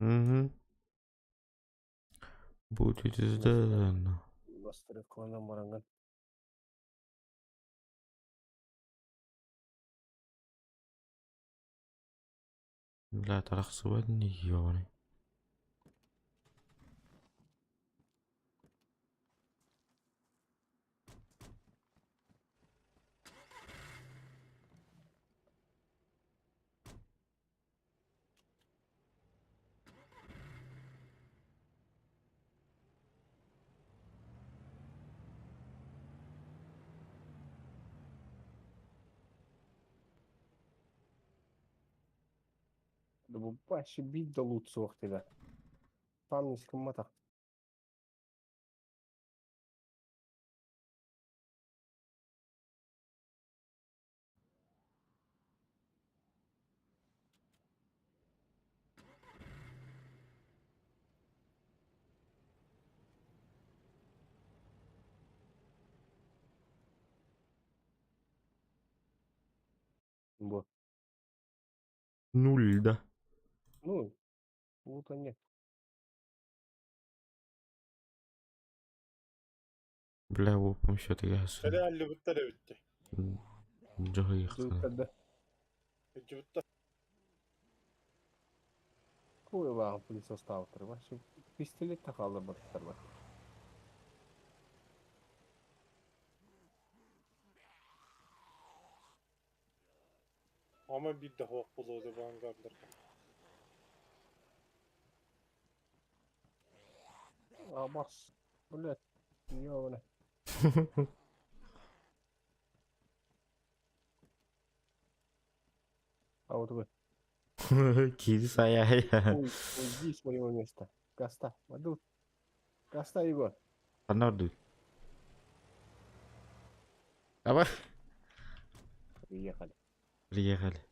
Угу. Будет сделано. Настройкаланан бараҥҥын Бля, тарахсыбат ёбаный. Вообще биир да лут суох диэтэ. Там не гымматах. Бу. Нуль, да. Ну, лута нет. Бля, опым все-таки Кэлэ аллыбыттар эбитти. Дьоһуйахтана. Дьылтарда. Ыдьыбыттар. Куй бааҕын пылесостаабыттар. Вообще пистолет да хаалларбаттар бар. Ама биир да суох буолуо баангардарга. Абас. Блядь. Ёбана. А вот вы. Кири сая. Уйди с моего места. Гаста. Воду. Гаста, Егор. Анорду. Давай. Приехали. Приехали.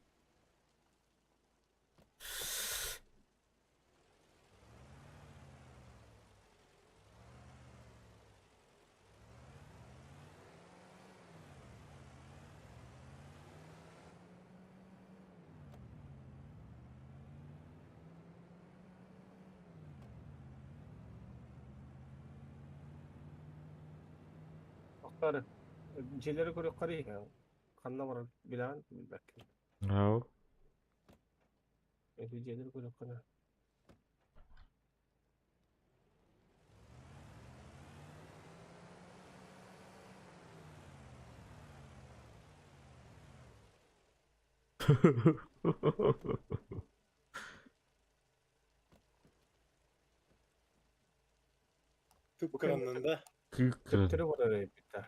Охтары. Дьиэлэри көрүөххэ Ханна барар билэҕин билбэккин. Ау. Эти дьиэлэри көрүөххүнэ. Кыпкыраннан да. Кыккыран. Төптөрү барар эбит да.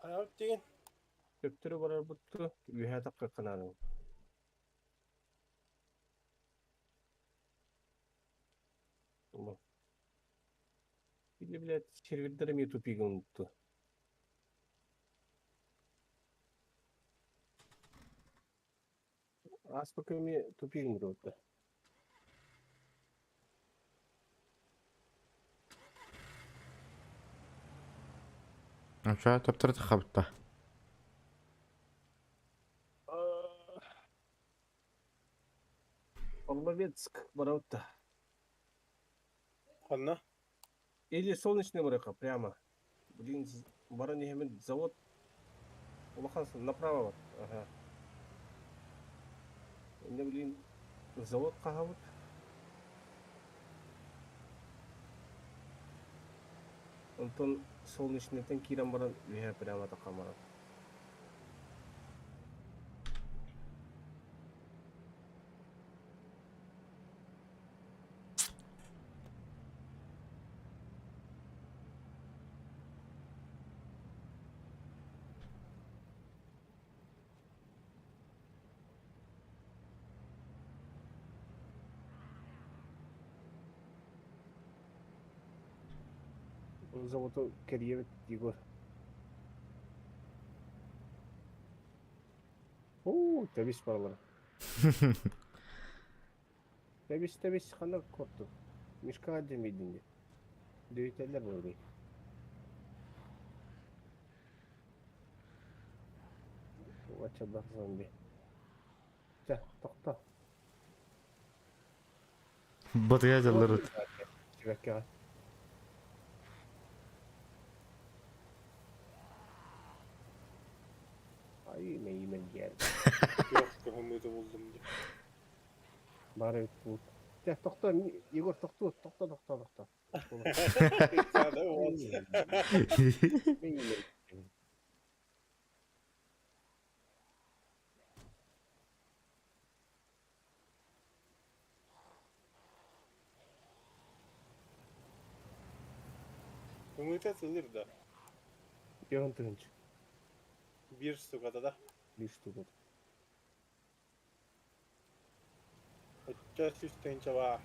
Хайабыт деген. Төптөрү барар бутту үөһэ таххыккынаарын. Или, блядь, сервердер эмиэ тупигын унутту. Ааспакка эмиэ тупигын буолта. Aşağı töptөрү тахабытта. Павловецк барабытта. Ханна. Или Солнечный барыха, прямо. Блин, баран иһэмин завод улахан направо вот. Ага. Инне блин завод хаһабыт. Онтон Солнечныйтан киирэн баран үөһэ прямо таххан баран. Заводу кэрийэбит Егор. Уу, тэбис баралара. Тэбис тэбис ханна куоттуҥ? Мишкаҕа дьэмийдин дии. Дөйүтэллэр буолуой. Уончалаах зомби. Чэ, тохтоо. Батыйа дьалларыт. Сибэккэҕэ. Ай, мэйиимэн диэн. Күөх көһүммүтү булдум дии. Бары бут. Дьэ, тохтоо, Егор, тохтоо, тохтоо, тохтоо, тохтоо. Ымыыта тылыр да. Биир тыһыынча. Биир штуката да. Биир штуката. Оччо сүүс тыһыынча баар.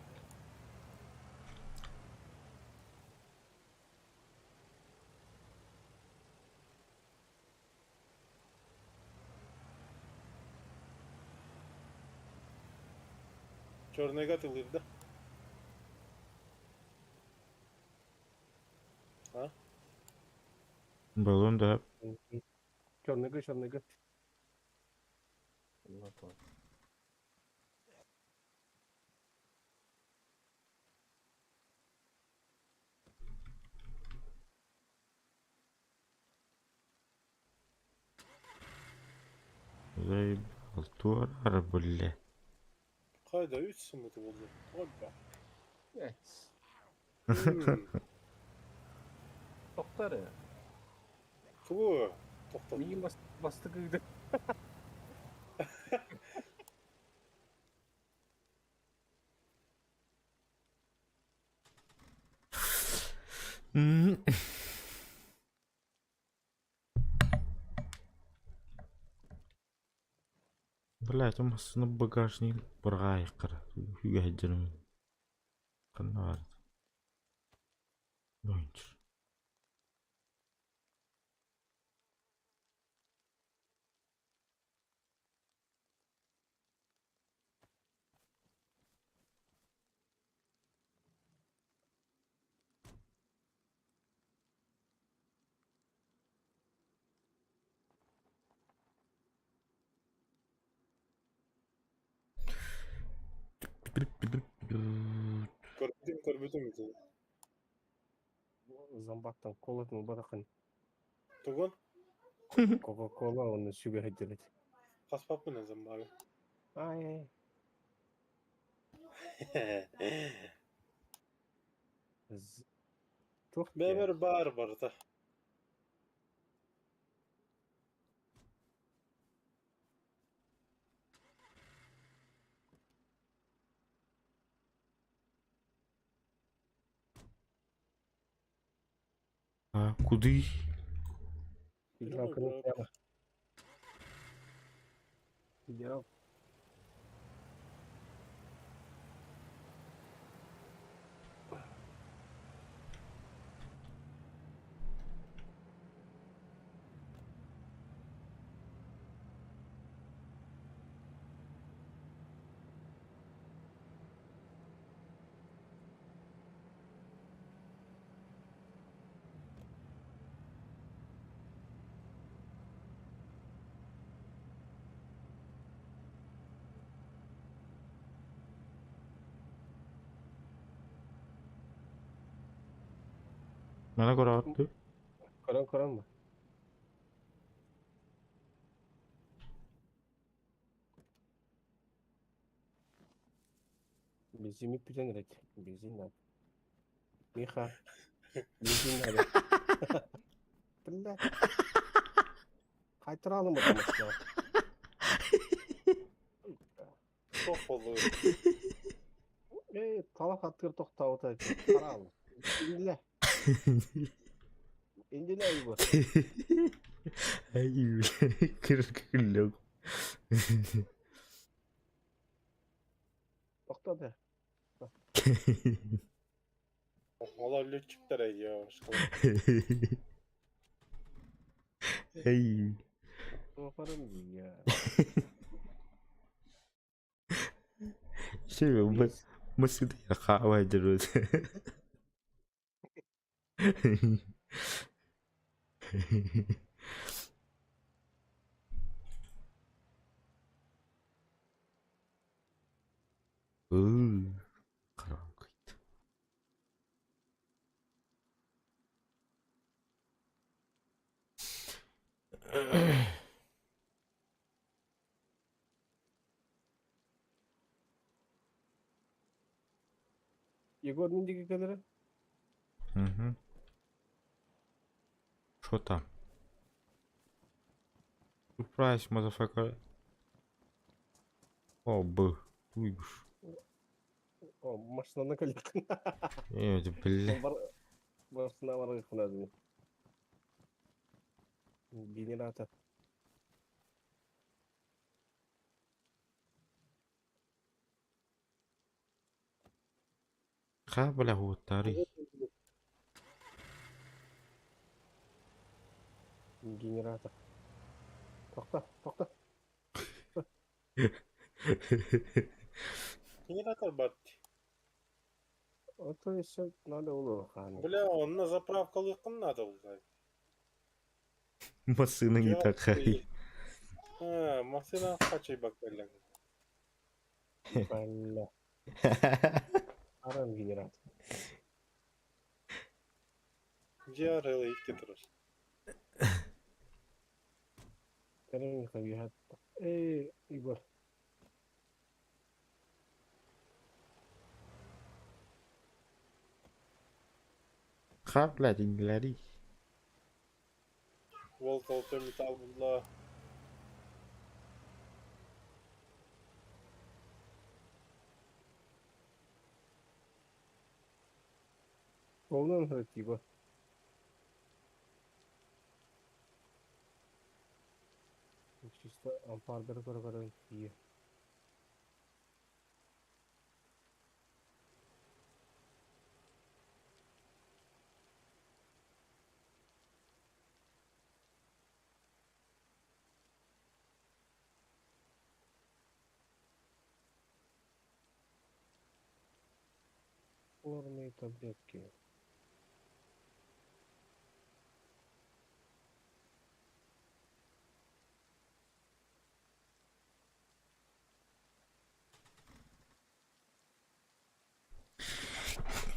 Черныйга тыллыыр да? А? Баллон да. Черныйга, черныйга. Туорар булле. Хайда үс сымыты булду. Ольга. Тохтар. Тугу тохтот? Миигин бастакы Блядь, массыына багажник бырҕаайыккара үгэһдэрим ханна баар Дойнчур. Көрбүтүм көрбүтүм ити. Зомбактан колатын убарахын. Тугун? Кока-кола оны сүгэ сылдьыбыт. Хаспаппын зомбагы. Ай. Туох Бэбэр баар барыта. А куды? Федералканы прямо. Федерал. Мана көрөҕүт Көрөн көрөн ба? Бензин бүтэн эрэр. Бензин надо. Миха, бензин надо. Бля. Қайтаралым потому что. Туох буоллугу? Эй, талах аттыгар тохтообута. Хараал. Иннилэ. Иннилэ Егор. Ай, кыргыллок. Тохтоо да. Олор летчиктэр өйдөө Эй. Туохарым дии. Şey Mısır'da kahve Егор мин диэки кэлэрэ. Угу. Что там? Surprise, motherfucker. О, б. Уйбуш. О, машинаны кэлиэххин. Э, бля. Бар Машина барыаххына Генератор. Ха, бля, хуоттаарый. Генератор. Тохто, тохто. Генератор бар. А то еще надо улахан. Бля, онно заправкалыаххын наада булла. Массыына не такая. А, машина хачайбаккаллаҥ. Бля. Аран генератор. Дьиэ арыалы икки турар. Эй, Егор. Ха, блядь, иннилэрий. Уол золотой металл булла. Волнуем Егор. Чисто ампардары көрө-көрөн тиийэ. Хлорные таблетки.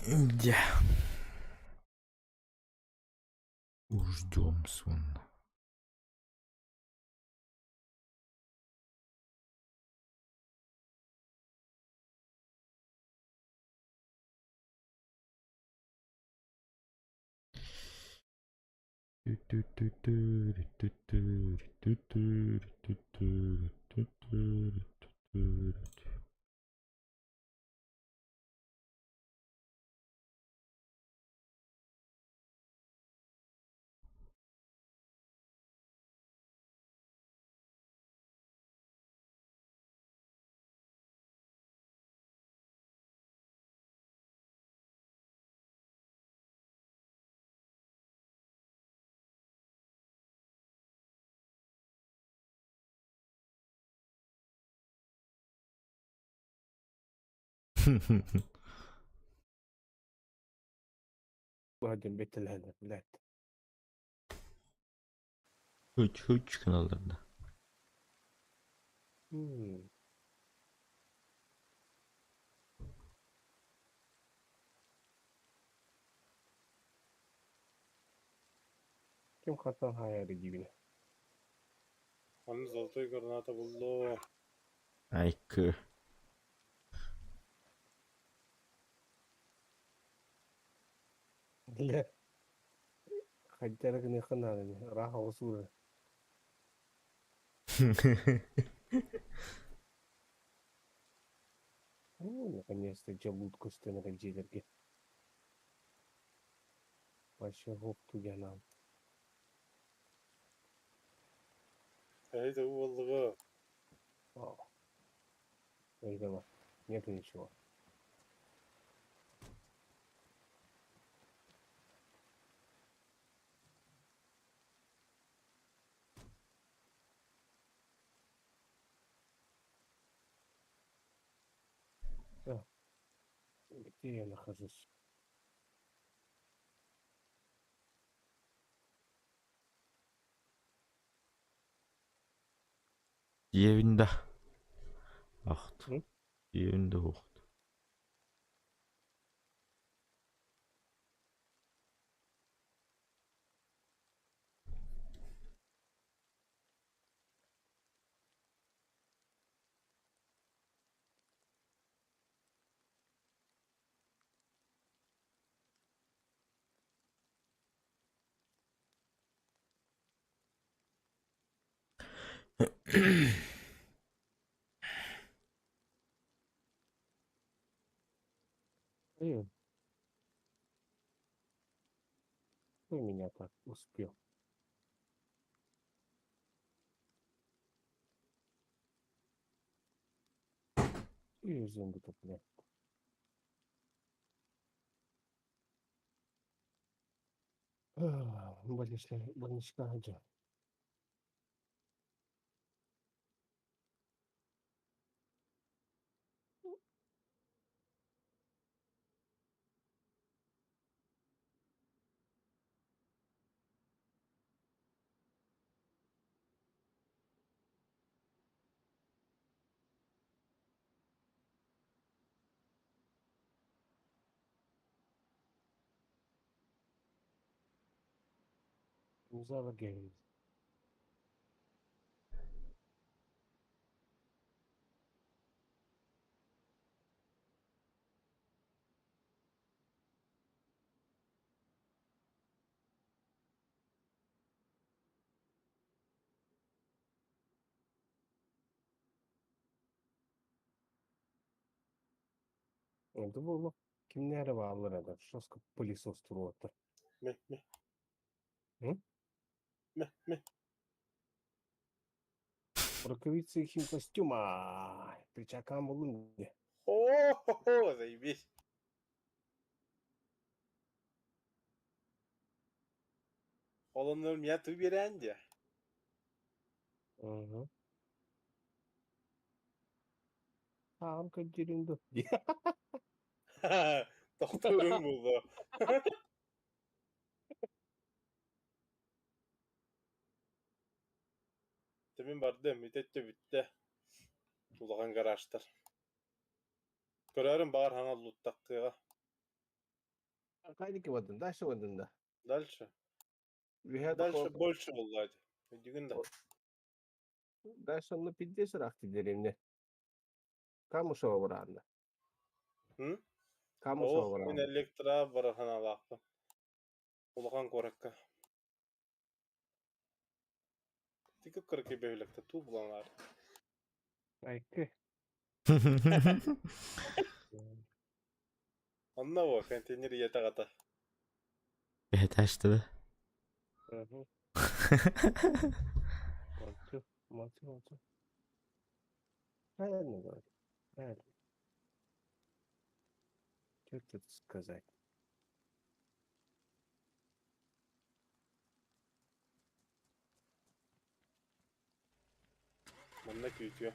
Дьэ. Ждем сонно. Бу бетелһэлэр, блядь. Үч үч гыналлар да. Ким хантан хаайары диибин? Аны золотой граната булла. Айкы. Бля. Хайдара гыныахха нааданы, ыраах оҕус уурар. Ну, наконец-то дьоллуут көстөн эрэр дьиэлэргэ. Вообще тугенаан. Эһи буоллуга. О. Этого. Нету ничего. Так. Где я нахожусь? Дьиэбин да. Ахт. М? Дьиэбин да уохт. Эй, Кто меня так успел? И землю бля. Больничка, больничка, где? Залагает. Это было кимнere бааллар этэ, жестко пылесос туруоттар. Мeh meh. М? Meh meh. Рукавицы химкостюма. Перчакам булун. О-хо-хо, заебись. Олоннор мия ту биэрэн дии. Угу. Аам көрдүүрүн ду. Тохтуурум буолуо. Тимин бардым, итетте бүттэ. Улахан гаражтар. Көрөрүм баҕар хаҥа луттахтыаҕа. Хайдики бардын, дальше бардын да. Дальше. Үһэ Дальше больше буолла дии. Өйдүүгүн да. Дальше онно пиздец ыраах деревне. Камышева бараанна. М? Камышева Оо, мин бараанна. электро барар санаалаахпын. Улахан куоракка. Ити кыракый бөһүөлэктэ туу булан аар. Айкы. Онно буо контейнер ийэтэ аҕата. Этажты да? Мгм. Молчу, молчу, молчу. Правильно говорю. Правильно. Что тут сказать? Манна күүтүө.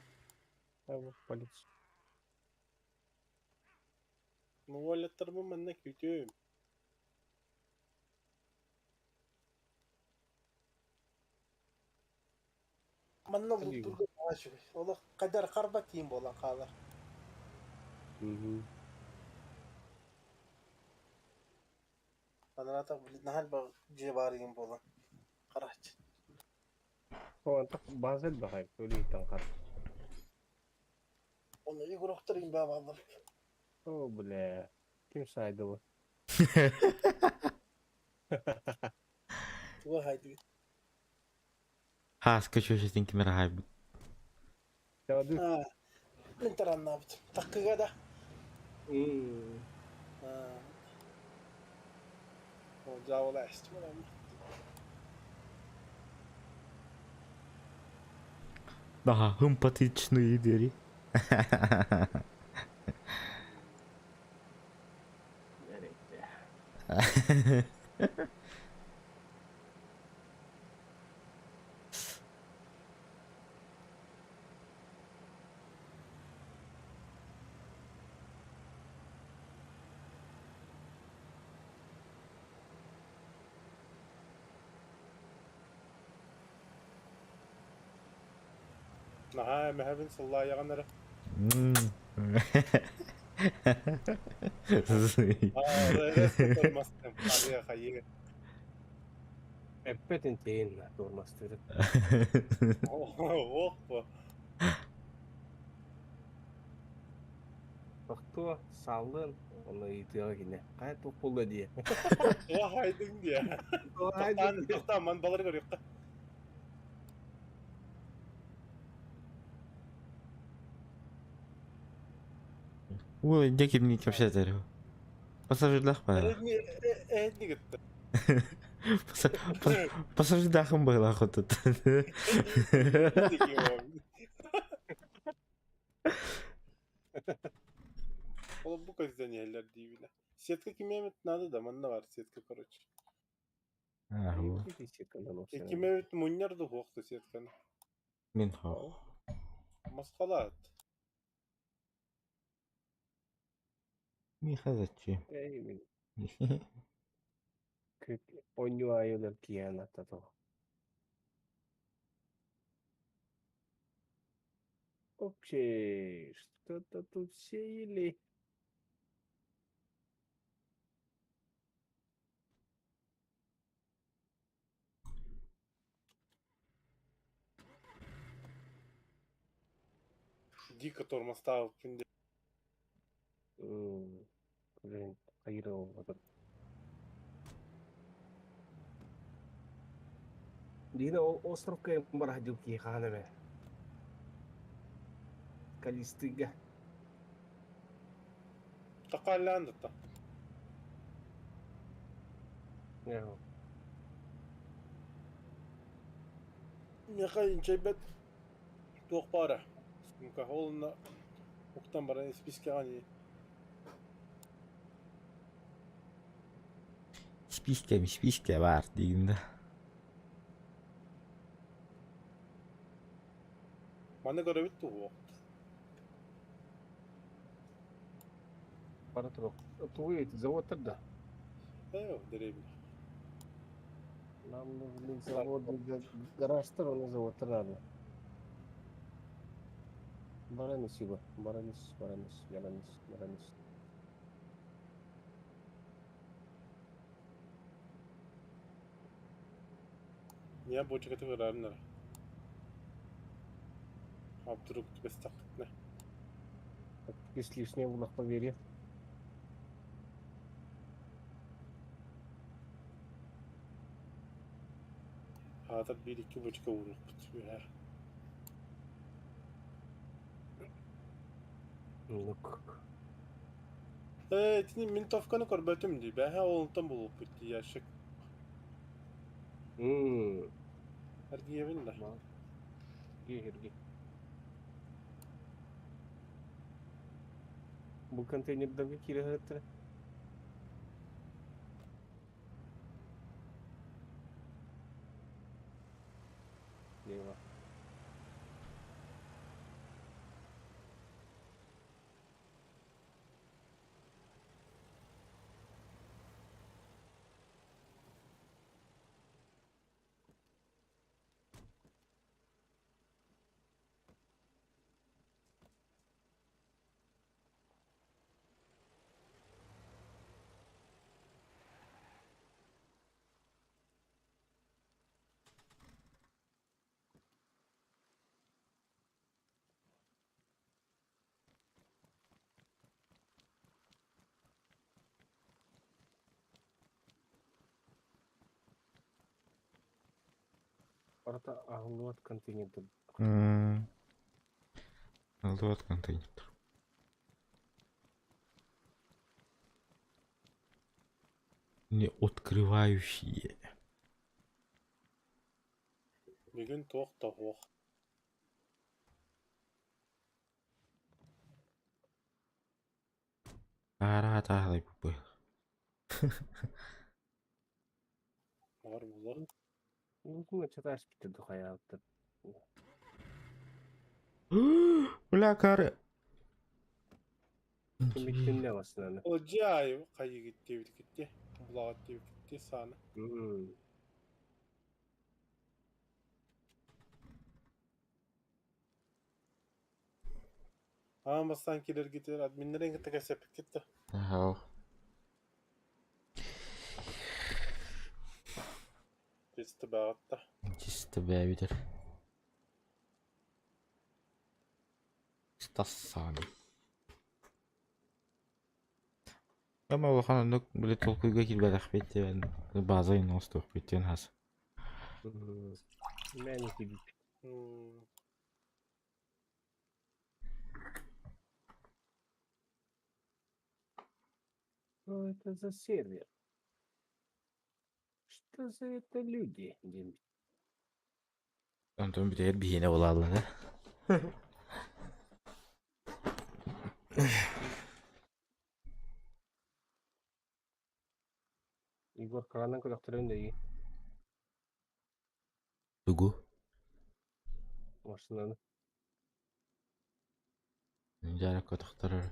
Там полиция. Ну, уолаттарбын манна күүтүөм. Манна луттурга наһаа үчүгэй. Олох хайдар харба тиин буолан хаалар. Мгм. Анараатах наһаа элбэх дьиэ баар игин буолан. Харааччы. Онтох база элбэҕэ өлүүттэн хар. Онно игроктар игин баа бааллар. О, бля. Ким сайды бу? Туга хайдыгыт? Хааска чүөчэтин ким эрэ хаайбыт. Чаады. Аа, мин тараннаабыт. Таккыга да. М. Аа. Ол дьаабыла эстим ама. Daha симпатичные двери. Эрэйдэ. Наһаа эмэһэбин сыллаайаҕын эрэ. Аа, эрэ тормозтым. Хайыы, хайыы. Эппэтин тиин туормастыырын. Ох, бу. Тохтуо, сааллыан, онно ыйытыаҕа кини. Хайа туох буолла диye. Туга хайдыҥ диye. Тохтоон, тохтоон, ман балары көрүөххэ. Уол дьэ кимниин кэпсэтэр Пассажирдаах баар. Эһэтини кытта. Пассажирдаахын быһыылаах отут. Ол бу көздөн иһэллэр диибинэ. Сетка кимиэмит надо да манна бар сетка короче. Кимэбит мунньар да суох да сетканы. Мин хоох. Масхалаат. Миэхэ зачем? Оонньуу аайы өлөр киһи аттата. Вообще, что-то тут сеяли. Дико тормозтаабыппын дии. Блин, хайыр буолбатым. Дина ол островка бара дьыл киһи хаһан эмэ. Калистыга. Такаллаан да Миэхэ инчэйбэт туох баара. Сумка ол уктан баран испиискэҕэ нии. Испиискэ, испиискэ баар диигин да. Маны көрөбүт туһуох. Бара турук. Тугуй эти заводтар да? Э, деревня. Нам нужны заводы, гаражтар, оны заводтар надо. Баран ис, баран ис, баран ис, баран ис, баран ис. Я бочкаты вырарнар. А вдруг түбэстэххитинэ? Если лишнее булах поверь. Аатар биир икки бочка уурукпут үһэ. Лук. Ээ, итини винтовканы көрбөтүм дии. Бэһэ олунтан булуппут дии ящик. Эргийэбин да. Эрги. Бу контейнердарга киирэ сырыттара. Лево. Барыта аһыллыбат контейнердар. Аһыллыбат контейнер. Не открывающие. Бүгүн туох да суох. Ара таалай бу. Баар буолуо. Ну, чаташ битэ духаяттар. Бля, кары. Кимиттинне басынаны. Ол дьиэ аайы хайыгыт диэбит булаҕыт диэбит сааны. Аан бастаан киирэргитигэр админнэрин кытта кэпсэппиккит да? Аһау. Чисто баҕатта. Чисто бэйэбитэр. Стассааны. Ама улахан оннук били толкуйга киирбэтэхпит диэн база оҥостуохпут диэн хас. Мээнэ киирбит. Что это за сервер? Что за это люди? Диэн Онтон бүтэр биһиэнэ буолааллар Егор кранан көрөхтөрүн да Тугу? Машинаны. Дьаарак көтөхтөрөр.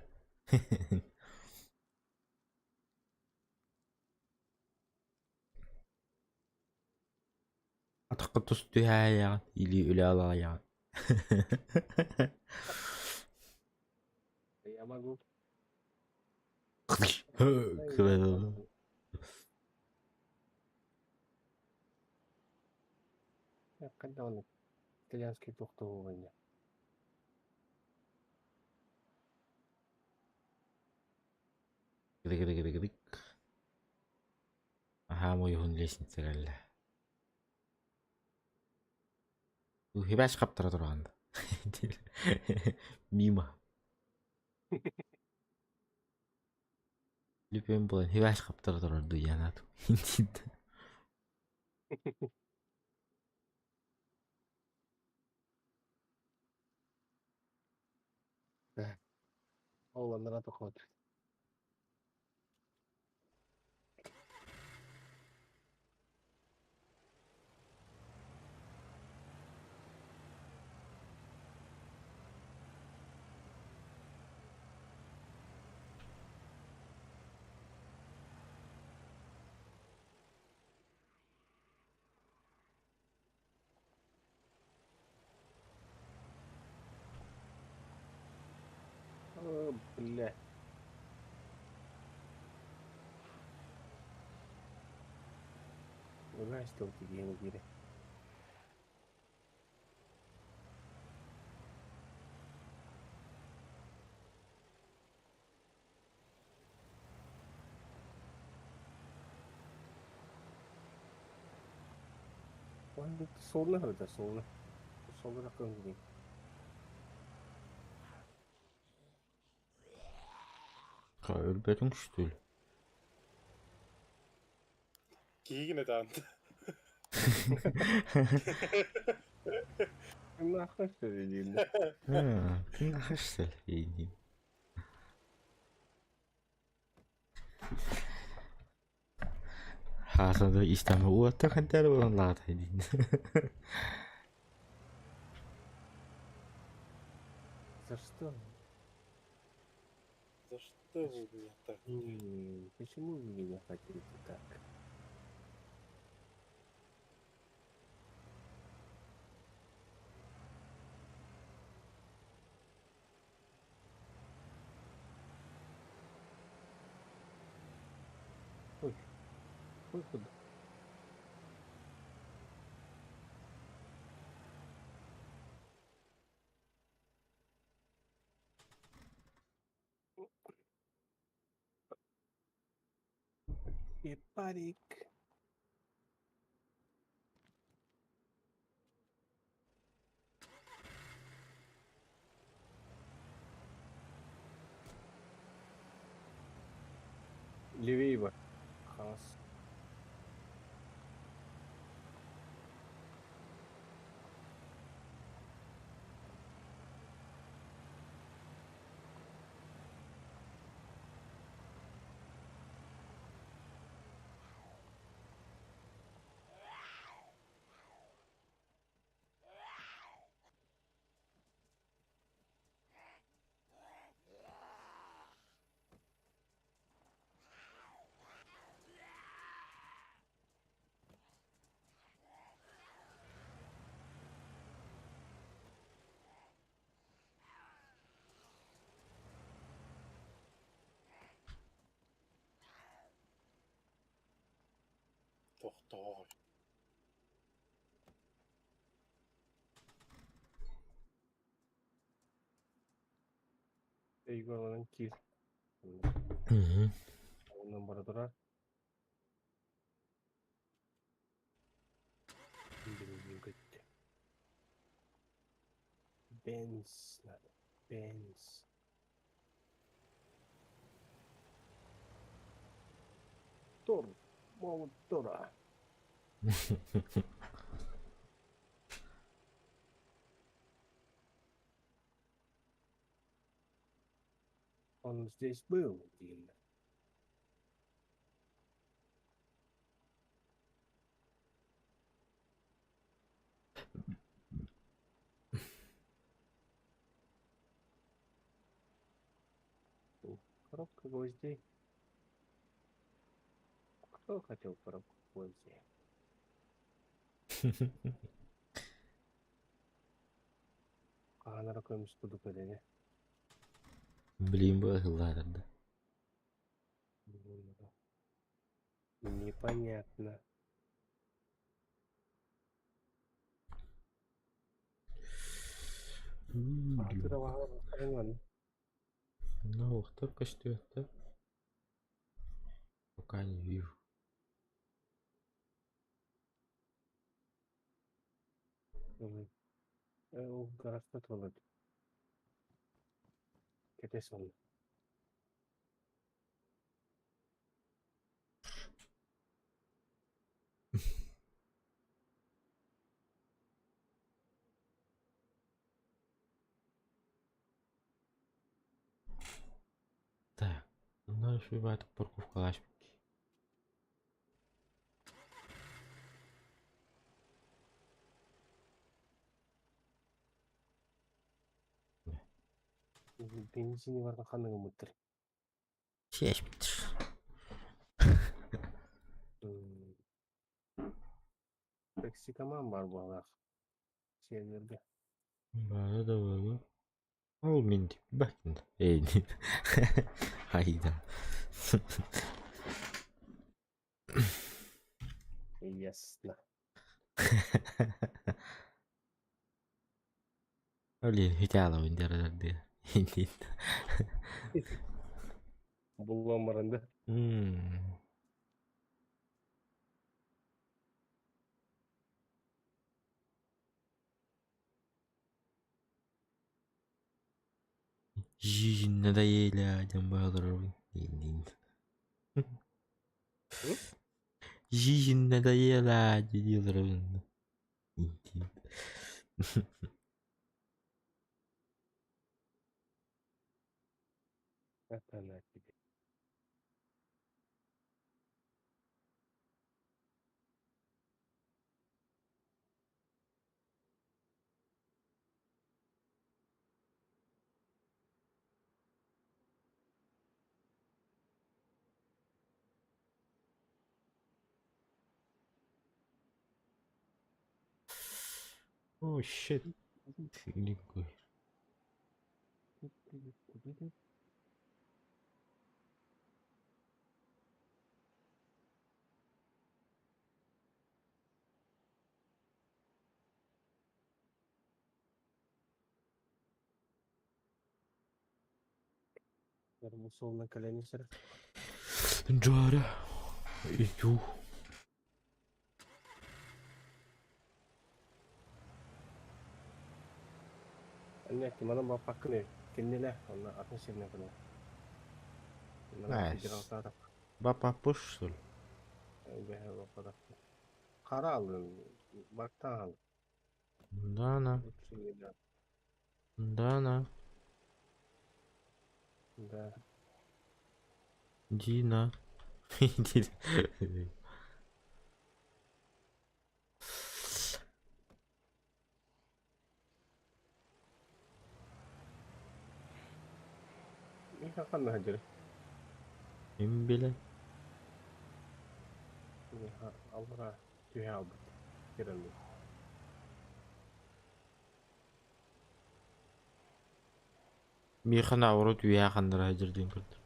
Атахха тус түһээйэҕин, илии үлэ алаайаҕын. Я могу. Когда он итальянский тохтоугуня. Гыдык-гыдык-гыдык. Аһаа мойуһун лестница кэллэ. Хибаш хаптара туран. Мимо. Лүпүөн буолан хибаш хаптара турар дуйанаат. Ол анара тохот. О, бля. Вылазь тут где. Солна да солна. Солна көңгү. Өлбөтүҥ что ли? Киигин этаан. Нахуй что ли? Нахашсел. Хаасада истама уотта хантар болон лаата дин. За что? За что вы меня так? Почему вы меня хотите так? Ой, ой, куда? И парик. Левее бар. Хас. Тохтоо. Егор онон киир. Онон бара турар. Бензин көттө. Бенз надо. Бенз. Тур, молуттура. Он здесь был, дииллэр. Коробка гвоздей. Кто хотел коробку гвоздей? Хаһан эрэ көмүс курдук этэни. Блин, быһыллаатар да. Непонятно. Ну, кто көстүөттэ? Пока не вижу. Ол гаражта тураллар. Кэтэс онно. Так, ну еще парковкаласпыт. Бензини барда ханнык ымыттыр. Сиэспит. Токсикоман бар буолаах. Сиэллэргэ. Бары да буолуо. Ол мин бакин. Эй, Айда. Ясно. Блин, хитялабын дьарыгардыы. Буллан баран да. Жизнь надоела диэн баҕаларабын. Жизнь надоела дии олоробун. Это она тебе. Oh shit. Никакой. Условно колени сэр. Джара. Иду. Анньа манан баппаккын кинилэ онно атын сиринэн көрүҥ. Nice. Бапа что ли? Хара алын, бактан ал. Да, на. Да, на. Да. Дина. Ханна сылдьар? Ким билэр? Аллара түһэ албыт. Кирэн Миэхэ наоборот үөһэ ханнара сылдьар диэн көрдөр.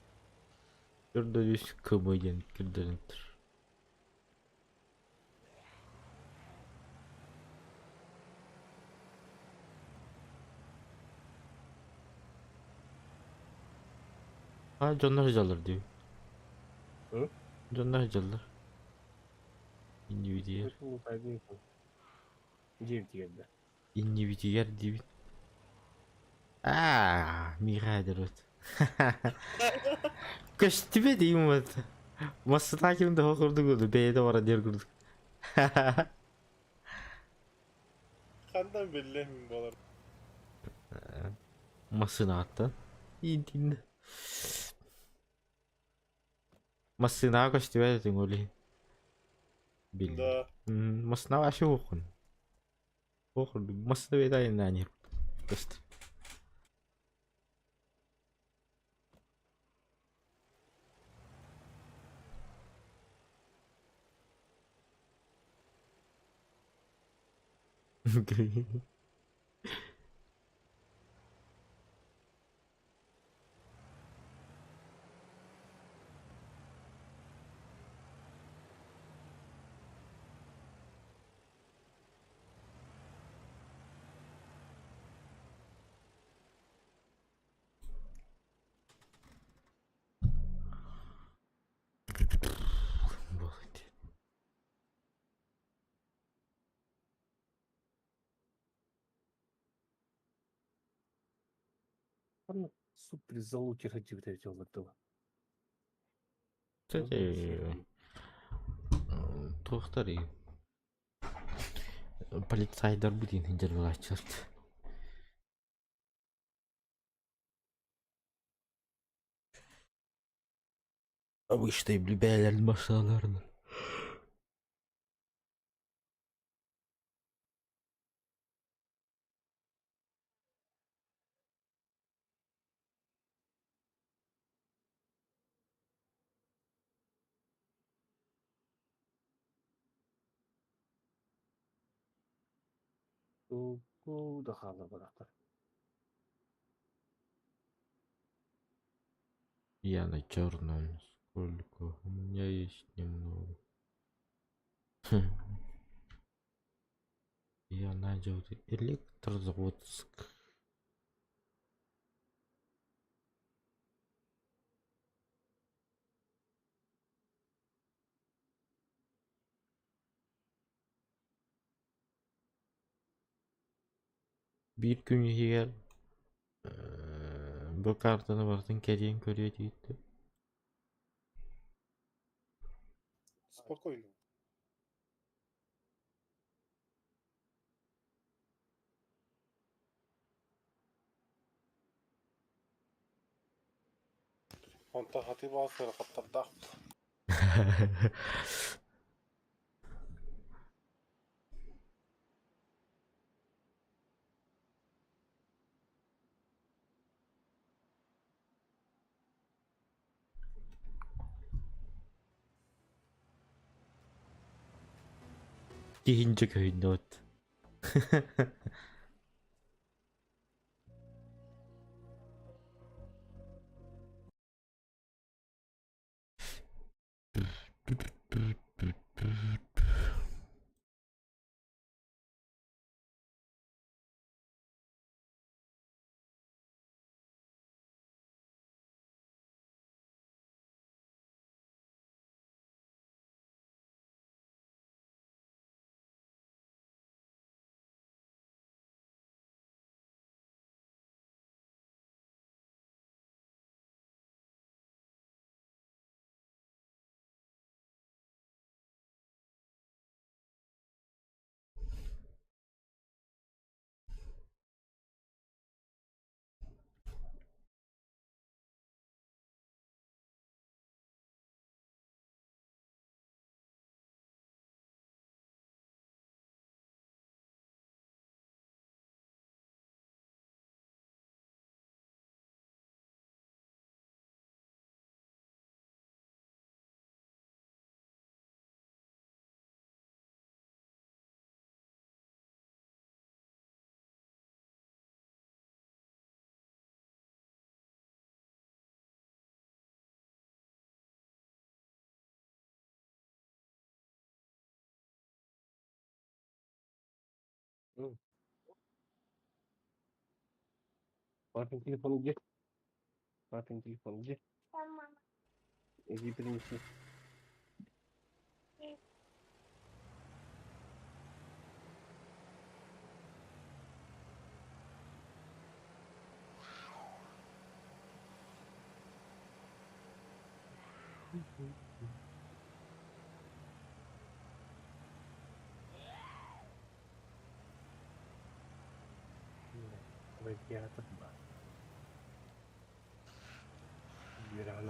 Көрдөрүүс КБ диэн көрдөрөнтөр. А дьоннор сылдьаллар дии. Ы? Дьоннор сылдьаллар. Иннибитигэр. Дьиэбитигэр да. Иннибитигэр диибит. Аа, Миха дерут. Көстүбэ диим вот. Массына ким да курдук бэйэтэ баран диэр курдук. Хандан биллэ мин буолар. Массыынаттан. Иинтиннэ. Массыынаҕа көстүбэт этиҥ ол иһин. Биллэр. Да. Массыынаҕа вообще суоххун. Суох курдук. Массыына бэйэтэ айаннаан иһэр көстөр. Супер залутер диэбит эбит олордуга. Кстати, туохтарый? Полицайдар бу диэн сылдьар Обычно бэйэлэрин массыыналарынан. Тугу да хаалларбатахтар. Я на черном. Сколько? У меня есть немного. Я начал Электрозаводск. Биир күн иһигэр бу картаны барытын кэрийэн көрүө диэбиттэр. Спокойно. Онтон хатыы баҕас ыарахаттардаах. Киһинчэ көһүннэ от. Папин телефон где? Папин телефон где? Иди принеси. Радиатор баар. Үөрэҕин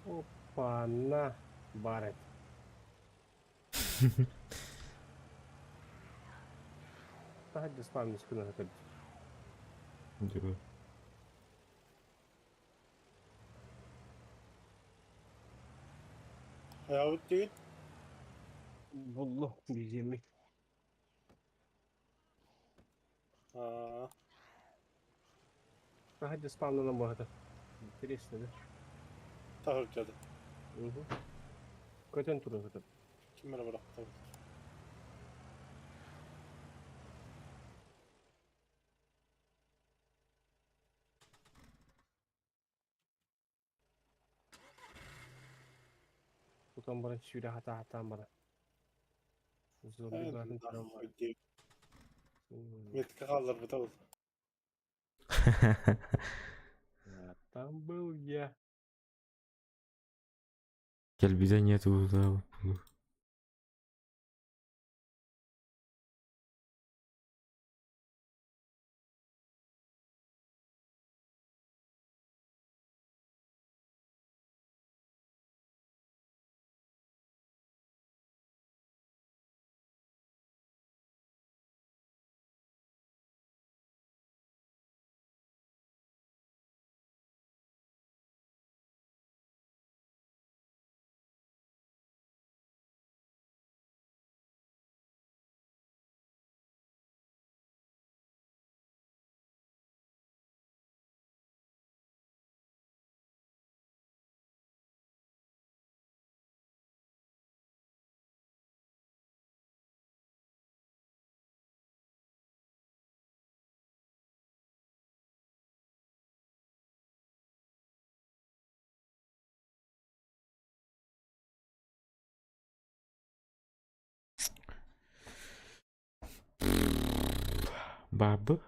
Опа-на, баар этэ. Таһырдьа спамничка гына сытар. Дьэ. Хайаабыт диигин? Буллум бириэмий. Аа, Таһырдьа спамнанан буолата. Интересно, да? таһырдьа да. Угу. Көтөн турар сытар. Ким эрэ бырахтабыт. Тутан баран сүүрэ хатаахтаан баран. Зомби баарын көрөн баран. Метка хаалларбыта ол. А, там был я. Кэлбитэ нету да. Бабы.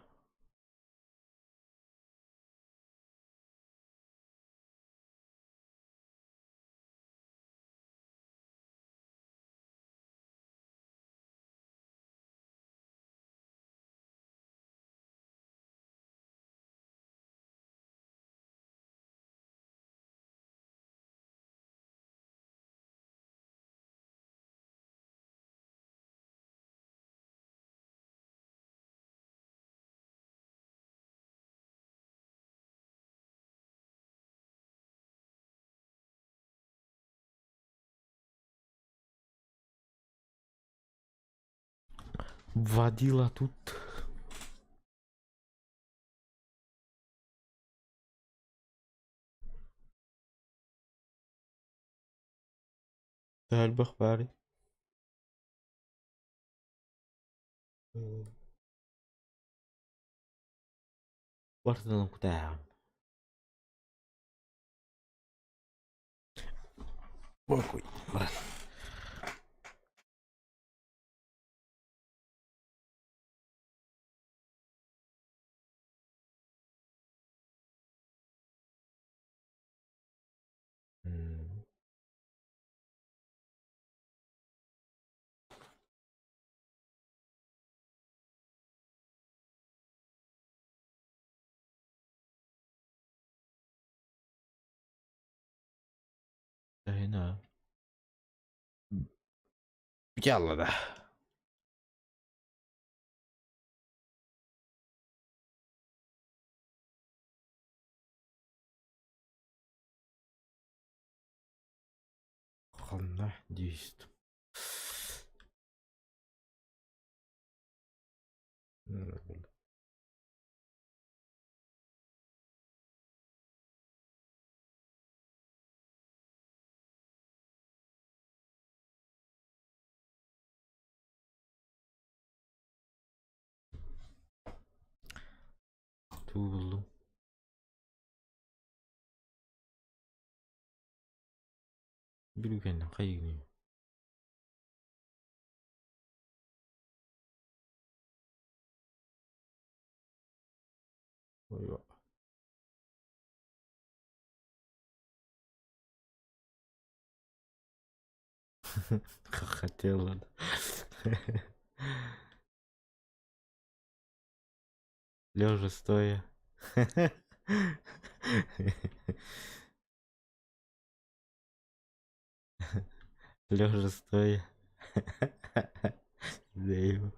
Водила тут. Элбэх баар. Барытын кутааҕын. Бокуй, баран. М. Айна. Yalla да. Ханна действ. Туу буллум. Бүрүкэннэн хайыгын. Ой, Хотела. Лежа стоя. Лежа стоя. Да его.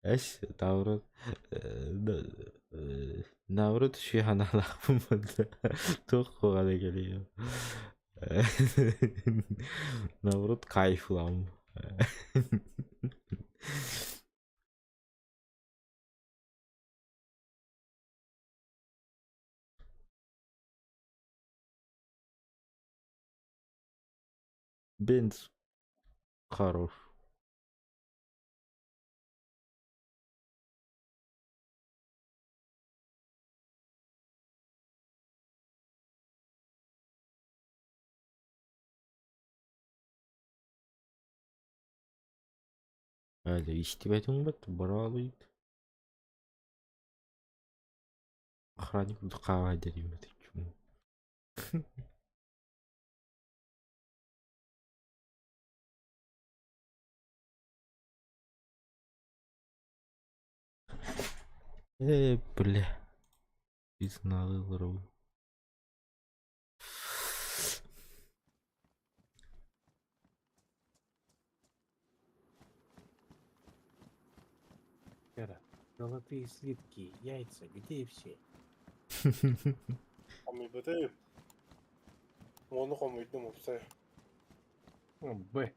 Эс, наоборот, наоборот үчүгэй санаалаахпын буолла. Туох куһаҕана кэлиэ. Наоборот кайф ылам. Бенз хорош. Әле истибэтиҥ бат, бараалыйт. Охранник курдук хаалаайдар диэммит. Ээ, бля. Изналыларым. Вера, золотые слитки, яйца, где все? Хомуйбутум. Ону хомуйдум уопсай. О, Б.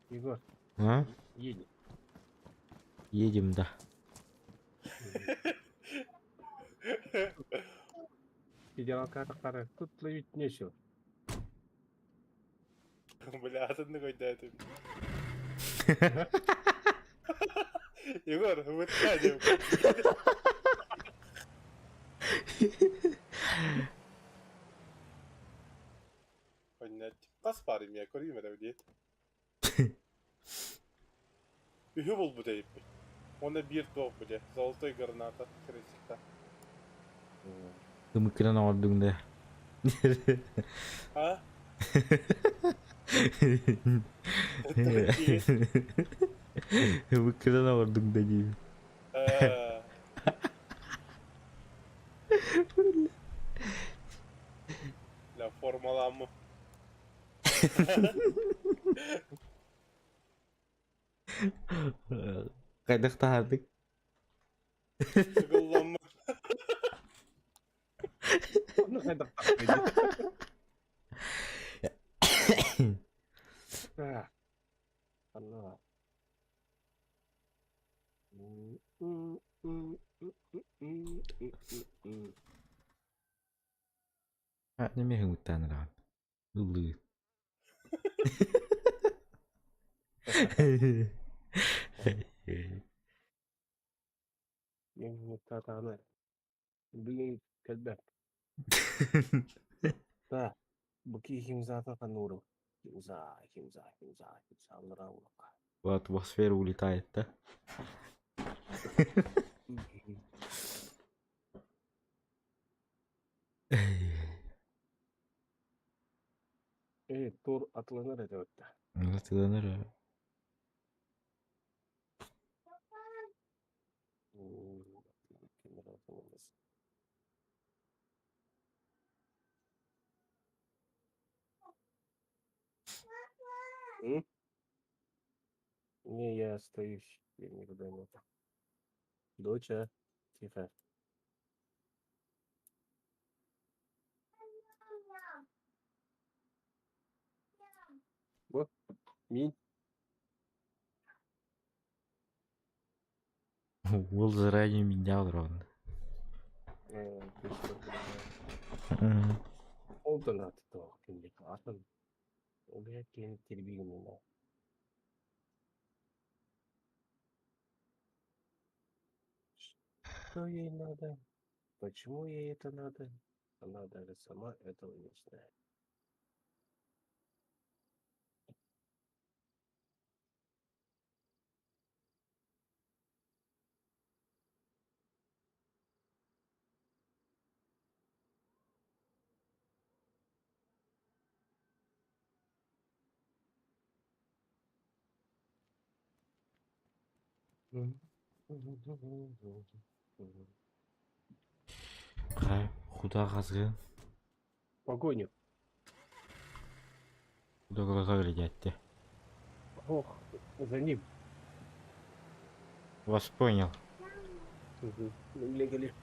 Егор, А? едем. Едем, да. Федералка тахтары, тут ловить нечего. Бля, атыннык өйдөөтүм. Егор, вытка диэм. Понять. Хас баар эмиэ көрүүм эрэ диэт. Үһү булбут эбиппит. Уонна биир туох бile, золотой граната крысика. Ымыккынан оҥордуҥ да. А? Ымыккынан оҥордуҥ да диибин. Э, Бля, формаламмы. Хайдах таһаардык? Сыгылламмы. Ну, хайдах тахсыай. Так. Ханна. Немеһин уттаан ыраҕын. Ыллыы. Муттаатаҕына бүгүн кэлбэт. Да, бу киһи заата ханууру. Кимза, кимза, кимза, кимза, аллара улака. В атмосферу улетает, да? Ээ, тур атыланар этэ бытта. Атыланар. Не, я остаюсь. Я никуда не иду. Доча, тихо. Вот, мин. Уол заранее менял ровно. Ол да наада туох кинилик атын. Ол киһини тирбиигин Что ей надо? Почему ей это надо? Она даже сама этого не знает. Хай, куда газгын? Погоню. Куда глаза глядят те? Ох, за ним. Вас понял. Угу. Легали.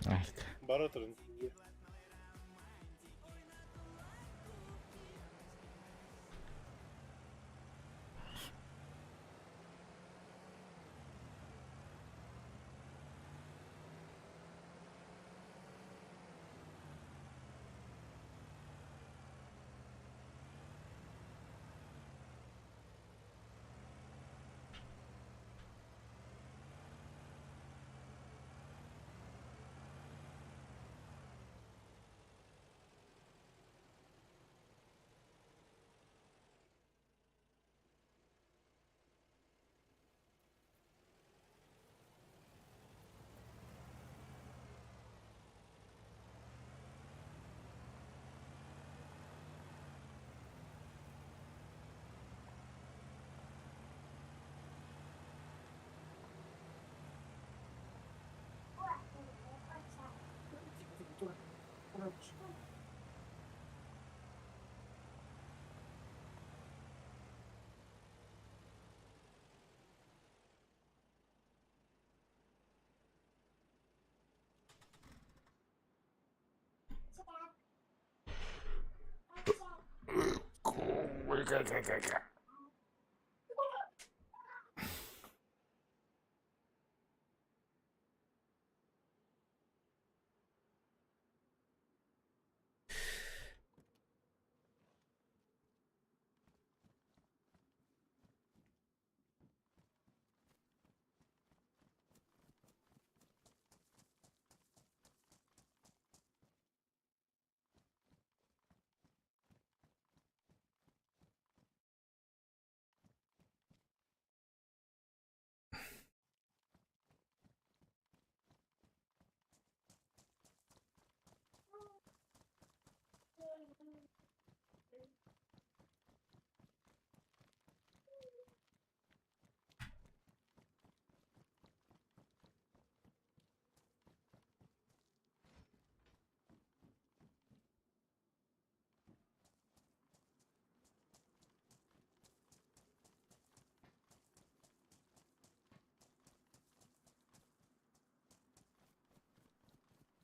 Айка. Бара турун.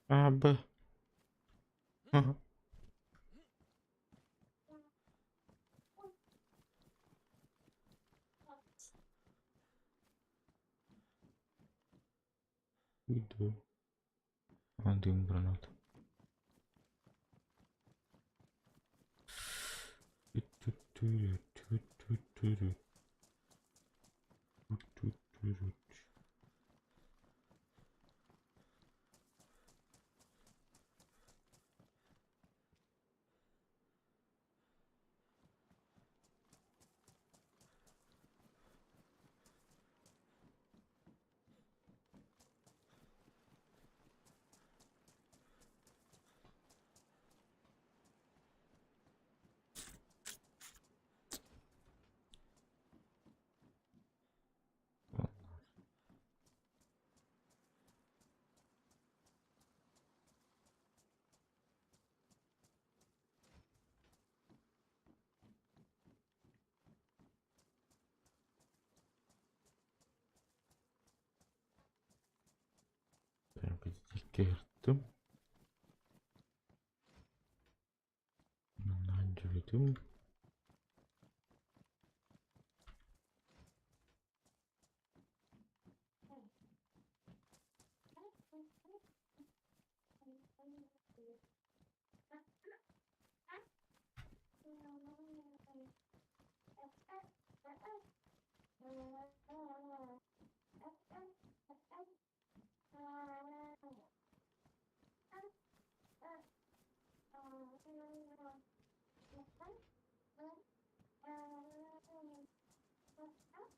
А, Б. Ага. Иду. А, дым гранат. Ту-ту-ту-ру, ту-ту-ту-ру. Ту-ту-ту-ру. Кертым. Нанжыбытым. Устата.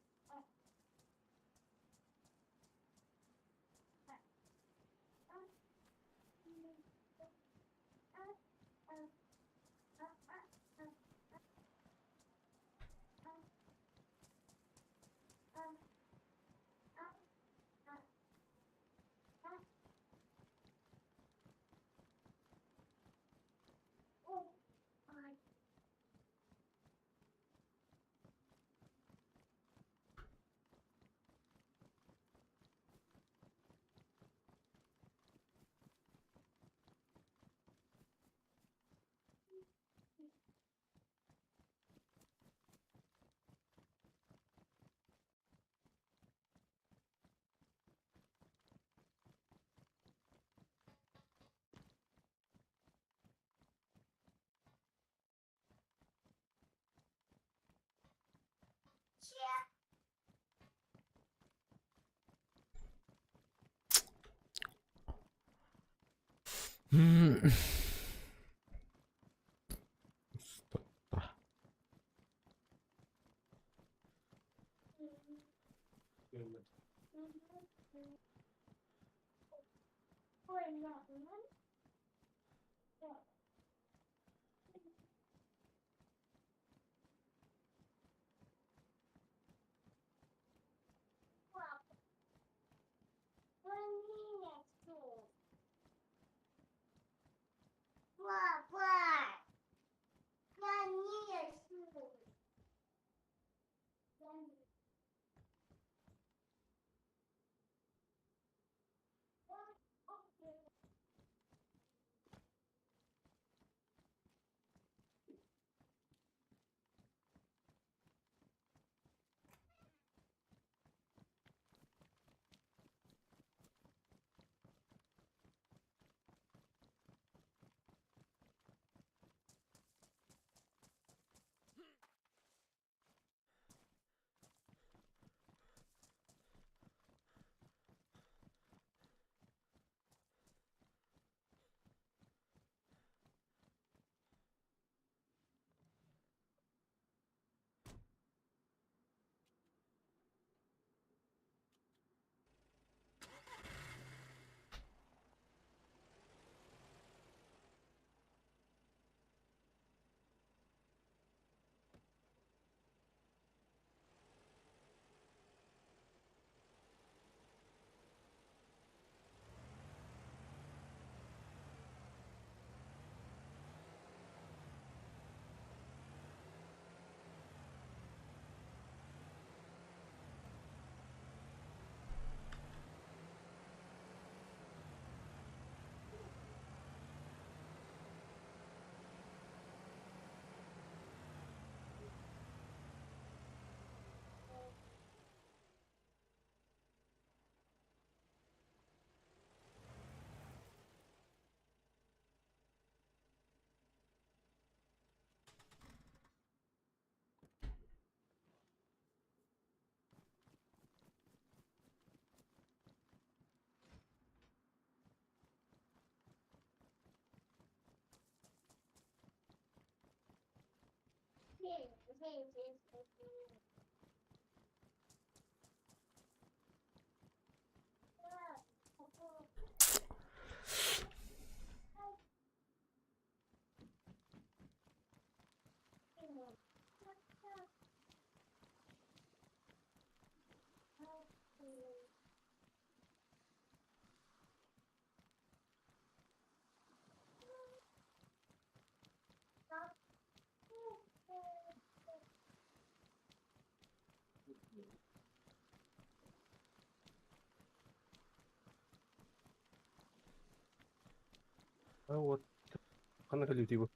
Ханна кэлбитий бу?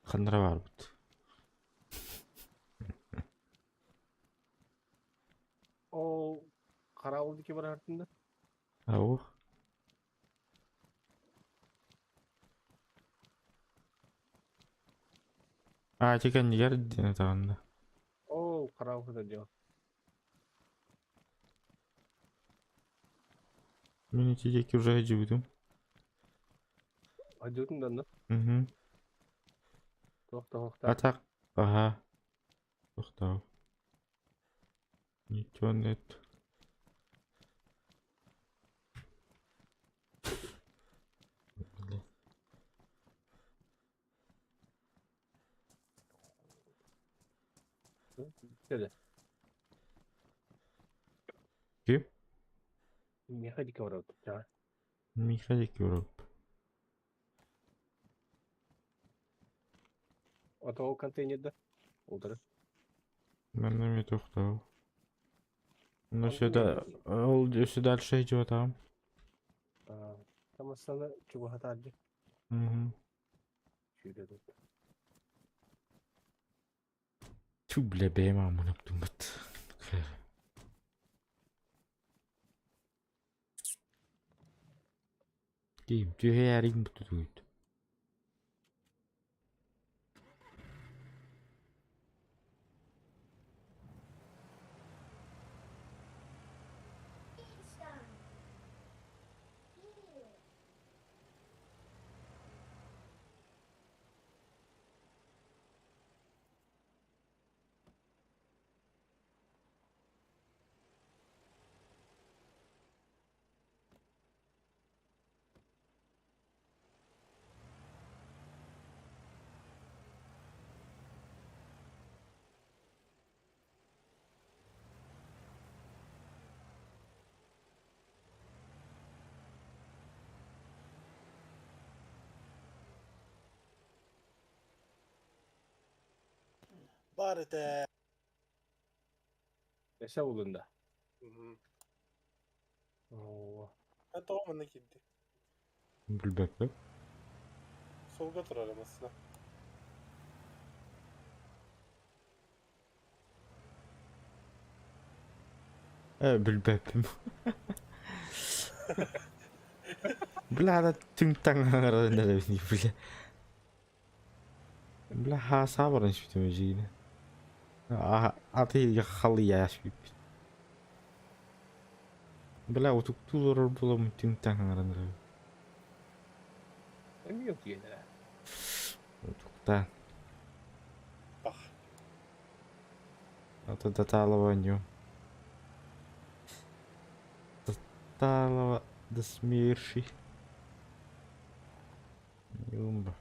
Ханнара баарбыт. Ол хараабыл диэки бараартын да? Ау. Аа, ити кэннигэр диэн этэҕин да. Ол хараабыл сытар дьиэ. Мин ити диэки уже сылдьыбытым. Айдыытын да онно? Угу. Туох да оһохтоох. А так, ага. Тохтоо. Ничего нет. Кэлэ. Ким? Миэхэ диэки барабыт. Миэхэ диэки барабыт. Ото ол контейнерда утары. Манна эмиэ тохтоо. Ну сюда, ол өссө дальше идет там. Тамассаны чугаһатаардьы. Угу. Сүүрэ тут. Тю, бля, бэйэм ааммын ыптыммыт. Киим, түһээрин бутутугут. Баар этэ. Эсэ булунда. Мгм. Оо. А тоҕо манна киирди? Билбэппин. Суолга турар массыына. Э, билбэппин. Бля, да түҥ-таҥ аҥаран эрэбин бля. Бля, хаасаа баран испитим эдьиийинэ. Аты халыйа испиппит. Бля, утуктуу олорор буоламмын түҥ-таҥ аҥаран эрэбин. Эмиэ утуйан эрэ. Утуктаан. Пах. Ата Таталова оонньуом. Таталова до смерти. Юмба.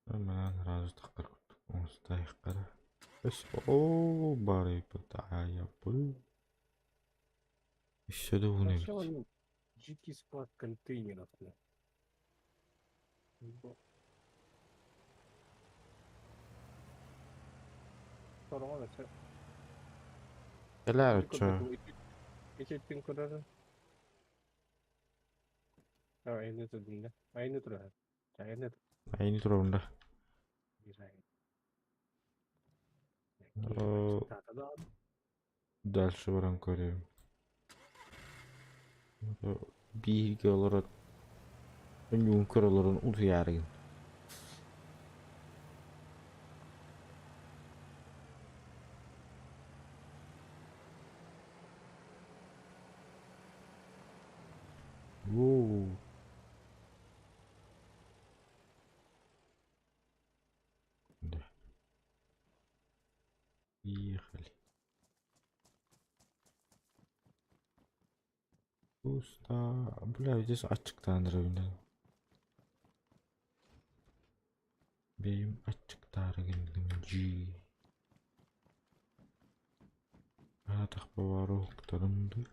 Манан сразу таххар курдук оҥостойоххо Оо барыйбыт аайабын Өссө да уһун Вообще эбит. он дикий склад контейнеров. Сороҕор өссө Кэлээр оччо. Ититтин көрөрүн. Айны турдун Айны турар. Айны Айны турабын да. Дальше баран көрүөм. Бииргэ олорон өнньүгүн көрө олорон утуйаарыгын. Уу. Да. Ехали. Пусто. Бля, здесь ачыктаан эрэбин. Бэйэм аччыктаары гынным дии. Аатах баар уһуктарым дуу.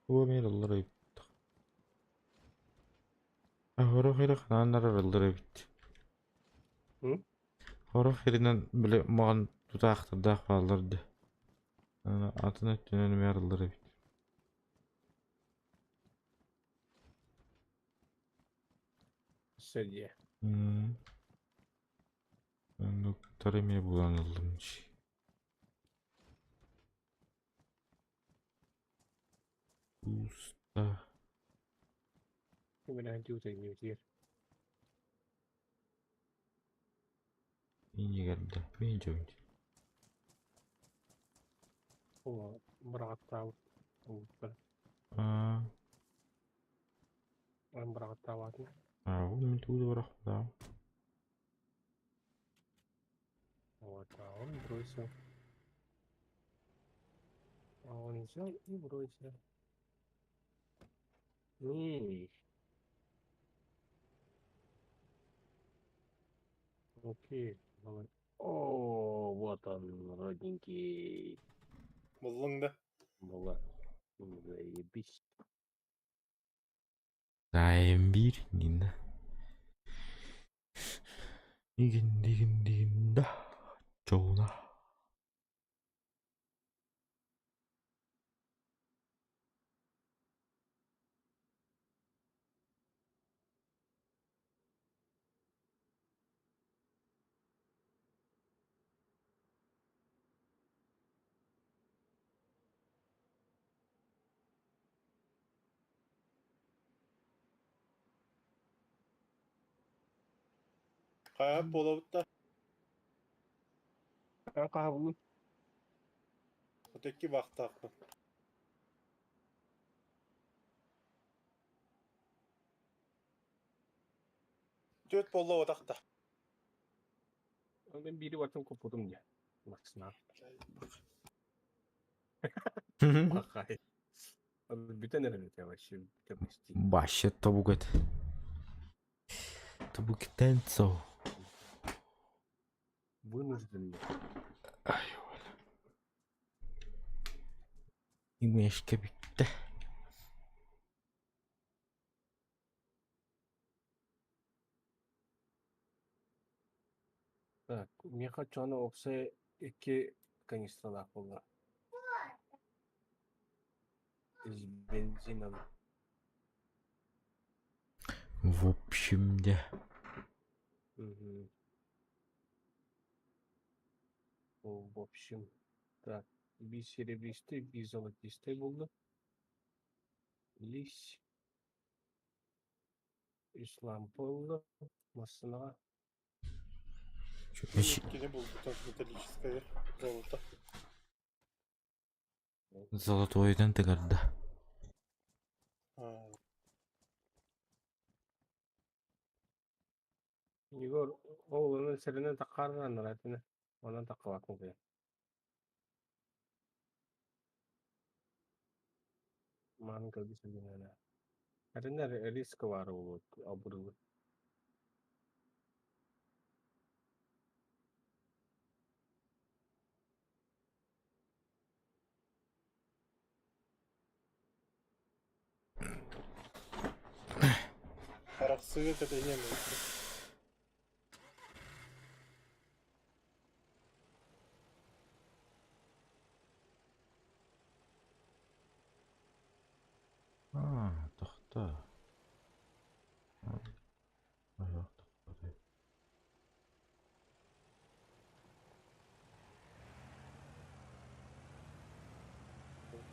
Тугу эмиэ ыллар эбит. Сорох эрэ ханаан арараллар эбит. М? Сорох сиринэн били маҕан тутаахтардаах бааллар да. Атын өттүнэн эмиэ арыллар эбит. Сэргэ. М. Оннуктары эмиэ булан ыллым дии. Уста. Киминээн тиутайныбытыгар. Иннигэрдэ мин дьон. О, быраҕаттаабыт уутта. Аа, Ан быраҕаттаабатын. аа, мин тугу да бырахпатаҕым. Вот, а он бросил. А он взял и бросил. М. Окей, давай. О, вот он, родненький. Буллуҥ да? Була. Заебись. Таайым биир иннинэ. Игин дигин дигин да чоуна. Хайа буолабыт да? Эн хаһабылын? Вот икки баахтаахпын. Түөрт буолла отахта. Мен биири бартын куппутум дии. Максимал. Пахай. Бүтэн эрэр этэ вообще бүтэ почти. Вообще тобук это. Тобук тенцо. Вынужденный. Ай, Имешке бүттэ. Так, миэхэ чону уопсай икки канистралаах буолла. С бензином. В общем, да. Мгм. В общем, так, би серебристый, би золотистый буолла. Лись. Ислам буолла. Массынаҕа. Кини булбута металлическое золото. Золотойдан тыгарда. А, Егор ол онон сэрэнэн таххаарынан ыраатына. Онон таххабаккын кыйа. Мааны кэлби сылдьан Эрэнэр риск баар буолуо абырыыбыт. Арахсыыга кэтэһиэм эбит. Аа, тохтоо. Айах тохтоо.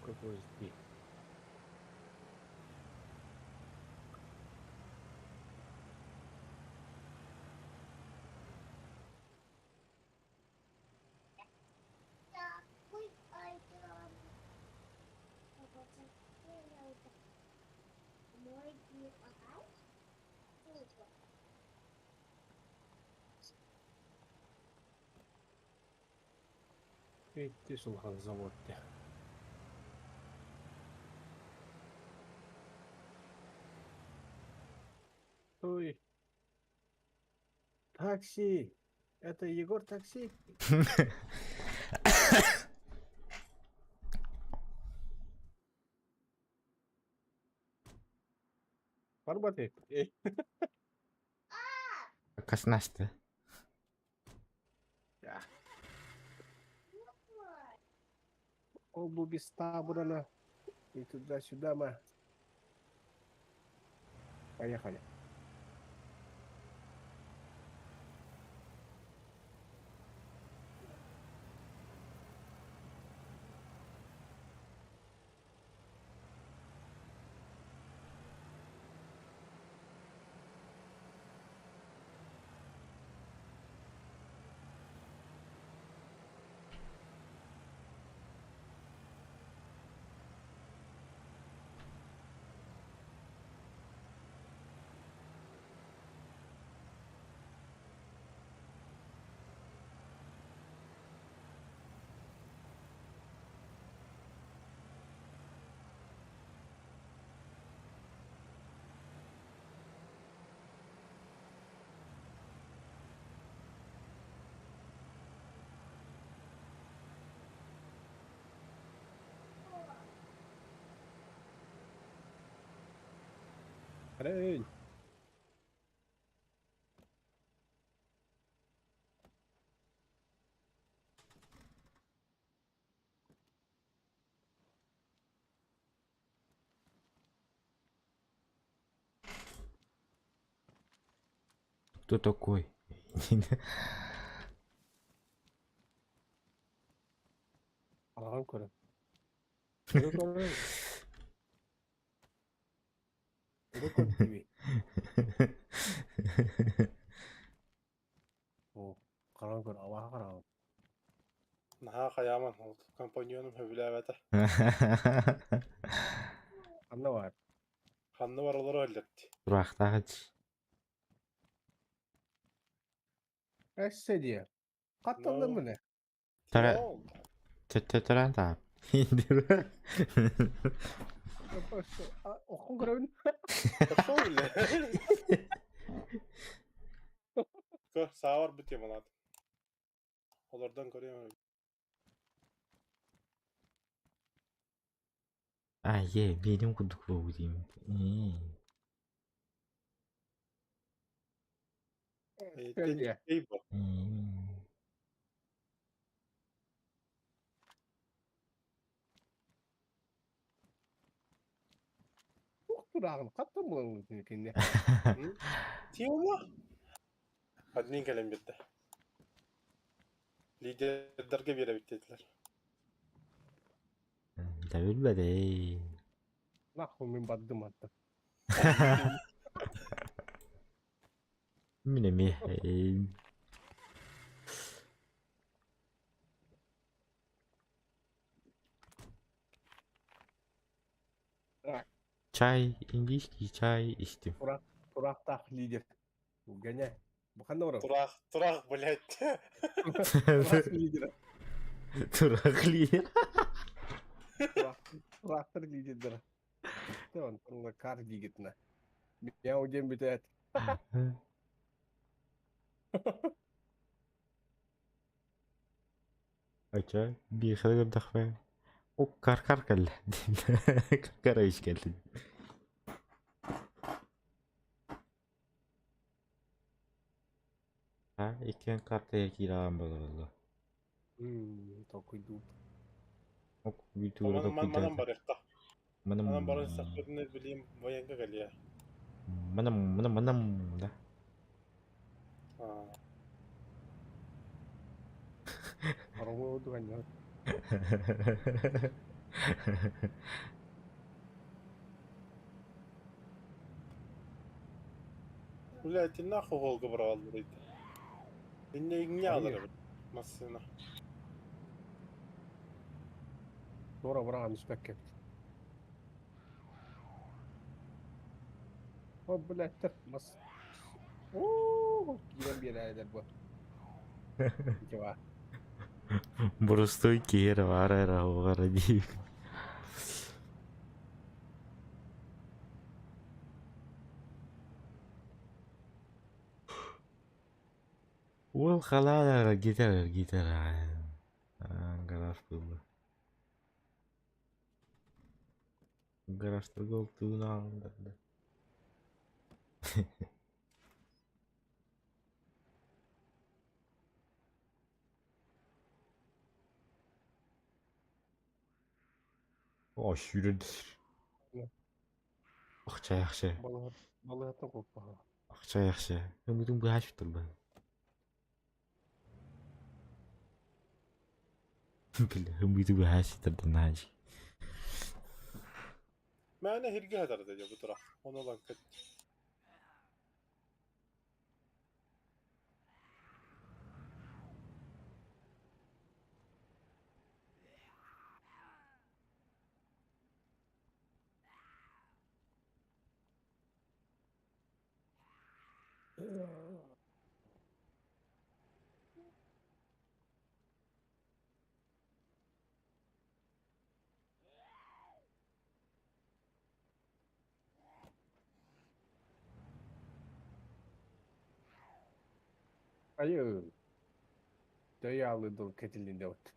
Какой сбей. Иккис улахан завод дии. Ой. Такси! Это Егор такси? Барбат эбит. Коснаста. Ол бу без табурана и туда-сюда ма. Поехали. Эй! Кто такой? Аҕам көрөн. Көрө көрө. Көрө көрдүбү. О, хараҕын көр, абааһы хараҕын. Наһаа хайааман, ол компаньоным сөбүлээбэтэ. Ханна баар? Ханна бар олоро өллөрдү. Тураахтаах Эссе диye. Хатталлар No. mı ne? Тара No. Тара таап. Окун көрөбүн. Пошел, бля. Көр, саавар бүтүө малаат. Олордон көрүөм. А, е, биэрим курдук буолбут диим. Эссе диye. Эй, бу. Туох турааҕын хаттан булан кинне. Тема? Одни кэлэн биэрдэ. Лидердэргэ биэрэбит диэтилэр. Да билбэт Нахуй мин бардым атта. Мин эмиэ. Чай, индийский чай истим. Тураахтаах лидер. Гоняй. Бу ханна барар? Тураах, тураах, блядь. Тураах лидер. Тураах лидер. Тураахтар лидердэр. Онтон кар диигитинэ. Мяу диэн бүтээт. Ача, биэхэ көрдөхпө. О, кар-кар кэллэ. Кар иш кэллин. А, иккиэн карта киирэн буолла. Толкуйдуу. Ок, бүтүүрэ Манан толкуйдаата. барыахха. Манам Манан баран сахпытын билиим военка кэлиэ. Манам, манам, манам, да. Аа. Ороҥу дуганньа. Блядь, и нахуй Волга брал, блядь. Инне иҥнэ алар массыына. Туора быраҕан испэккэ. О, блядь, мас. Оо, киирэн биэрээдэр бу. Дьэ Боростуой киһи эрэ баара эрэ оҕугара дии. Уол халаан эргитэр эргитэр аа гараж буолла. Гаражтарга ол тыын ааҕан барда. Оо, сүүрэн Ахчай-ахчай. Балыһаттан куоппаха. Ахчай-ахчай. Өмүтүн быһааччы турбан. Бля, өмүтүн быһааччы турдан наачы. Мээнэ иһиргэ сытар да дьэ бу турах. Ону ылан кэт. Айыы. Дөй аалы дыл кэтилинде от.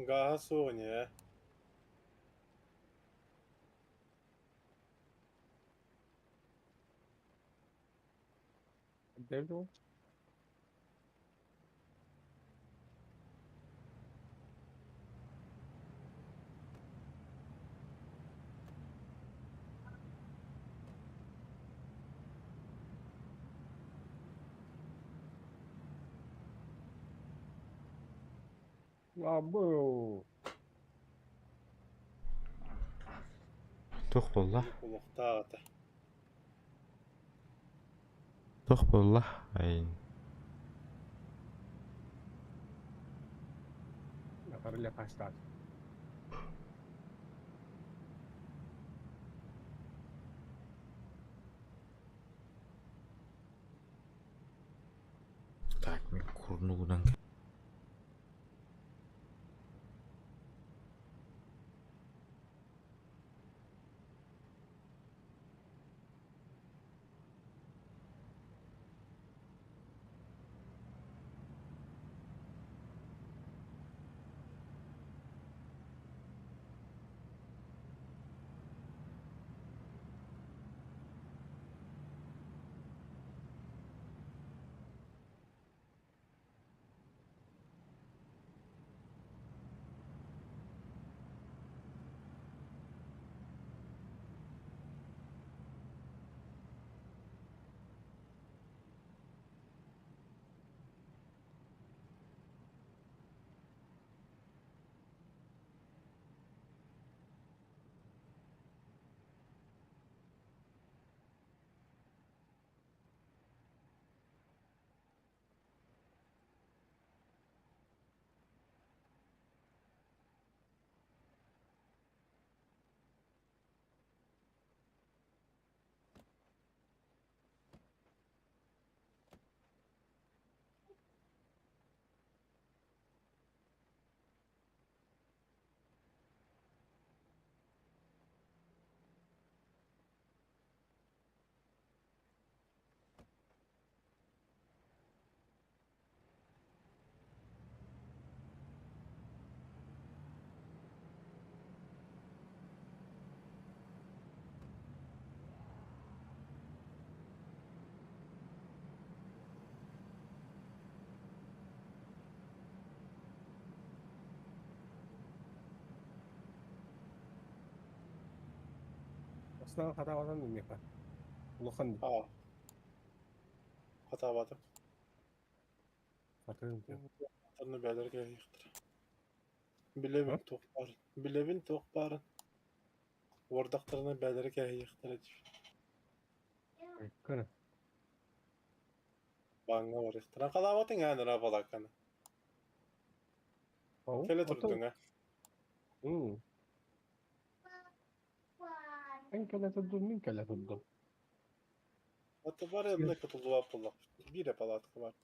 Гааһа суох ини ээ. Devil. Абу. Туох буолла? Олохтоох этэ. Туох буолла? Ай. Akarıyla kaçtı. Так, мин курнугунан Основа хатаабатан миэхэ. Улахан Аа. Хатаабатым. хатын. Онно бээлэр кэлиэхтэрэ. Билэбин туох баарын. Билэбин туох баарын. Уордахтарына бээлэрэ кээһиэхтэрэ дии. Кына. Бааҥҥа барыахтара. Халаабатыҥ аан ыраах балаакканы. Кэлэ турдуҥ аа. Эн кэлэ турдум, мин кэлэ турдум. Ата бары онно кутуллубат буоллахпыт. Биир эрэ палатка баар.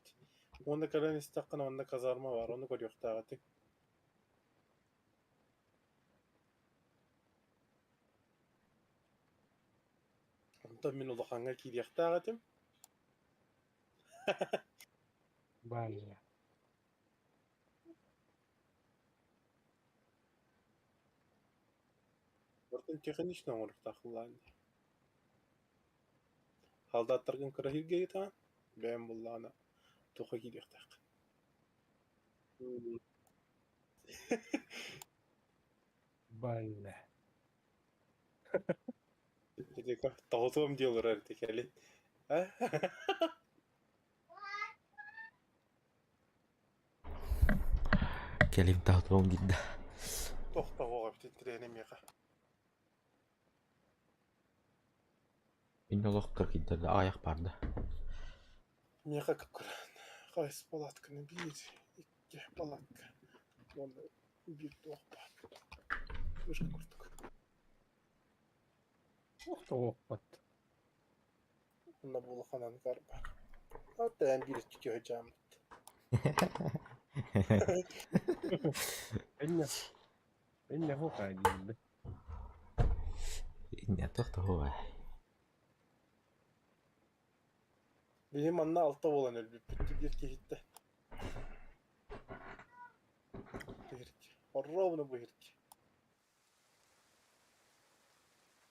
Уонна кэлэн истэххинэ онно казарма баар, ону көрүөхтээх этиҥ. Онтон мин улахаҥҥа киириэхтээх этим. Бля. Барытын технично оҥоруохтаахлаан дии. Халдааттаргын кыра иһиргэ ыытаҕын, бэйэм буллаҕына туохха киириэхтээххин. Бля. Итика тоҕотуом дии олорор ити кэлин. Кэлин таһытыам диир да. Тохтоһуох эбитин тирээн миэхэ. Мин олох кыргыйдарда аҕыйах баар да. Миэхэ кыккыраан хайыс палатканы биир, икки палатка уонна биир туох баар. Вышка курдук. Туох да уоппат. Онно бу улахан ангар баар. Ат биир икки киһи дьааммыт. Инне. Инне хухай дииллэр. Инне туох да хугай. Биһи манна алта буолан өлбүппүт биир киһиттэн. Биһирки. Ровно бу иһирки.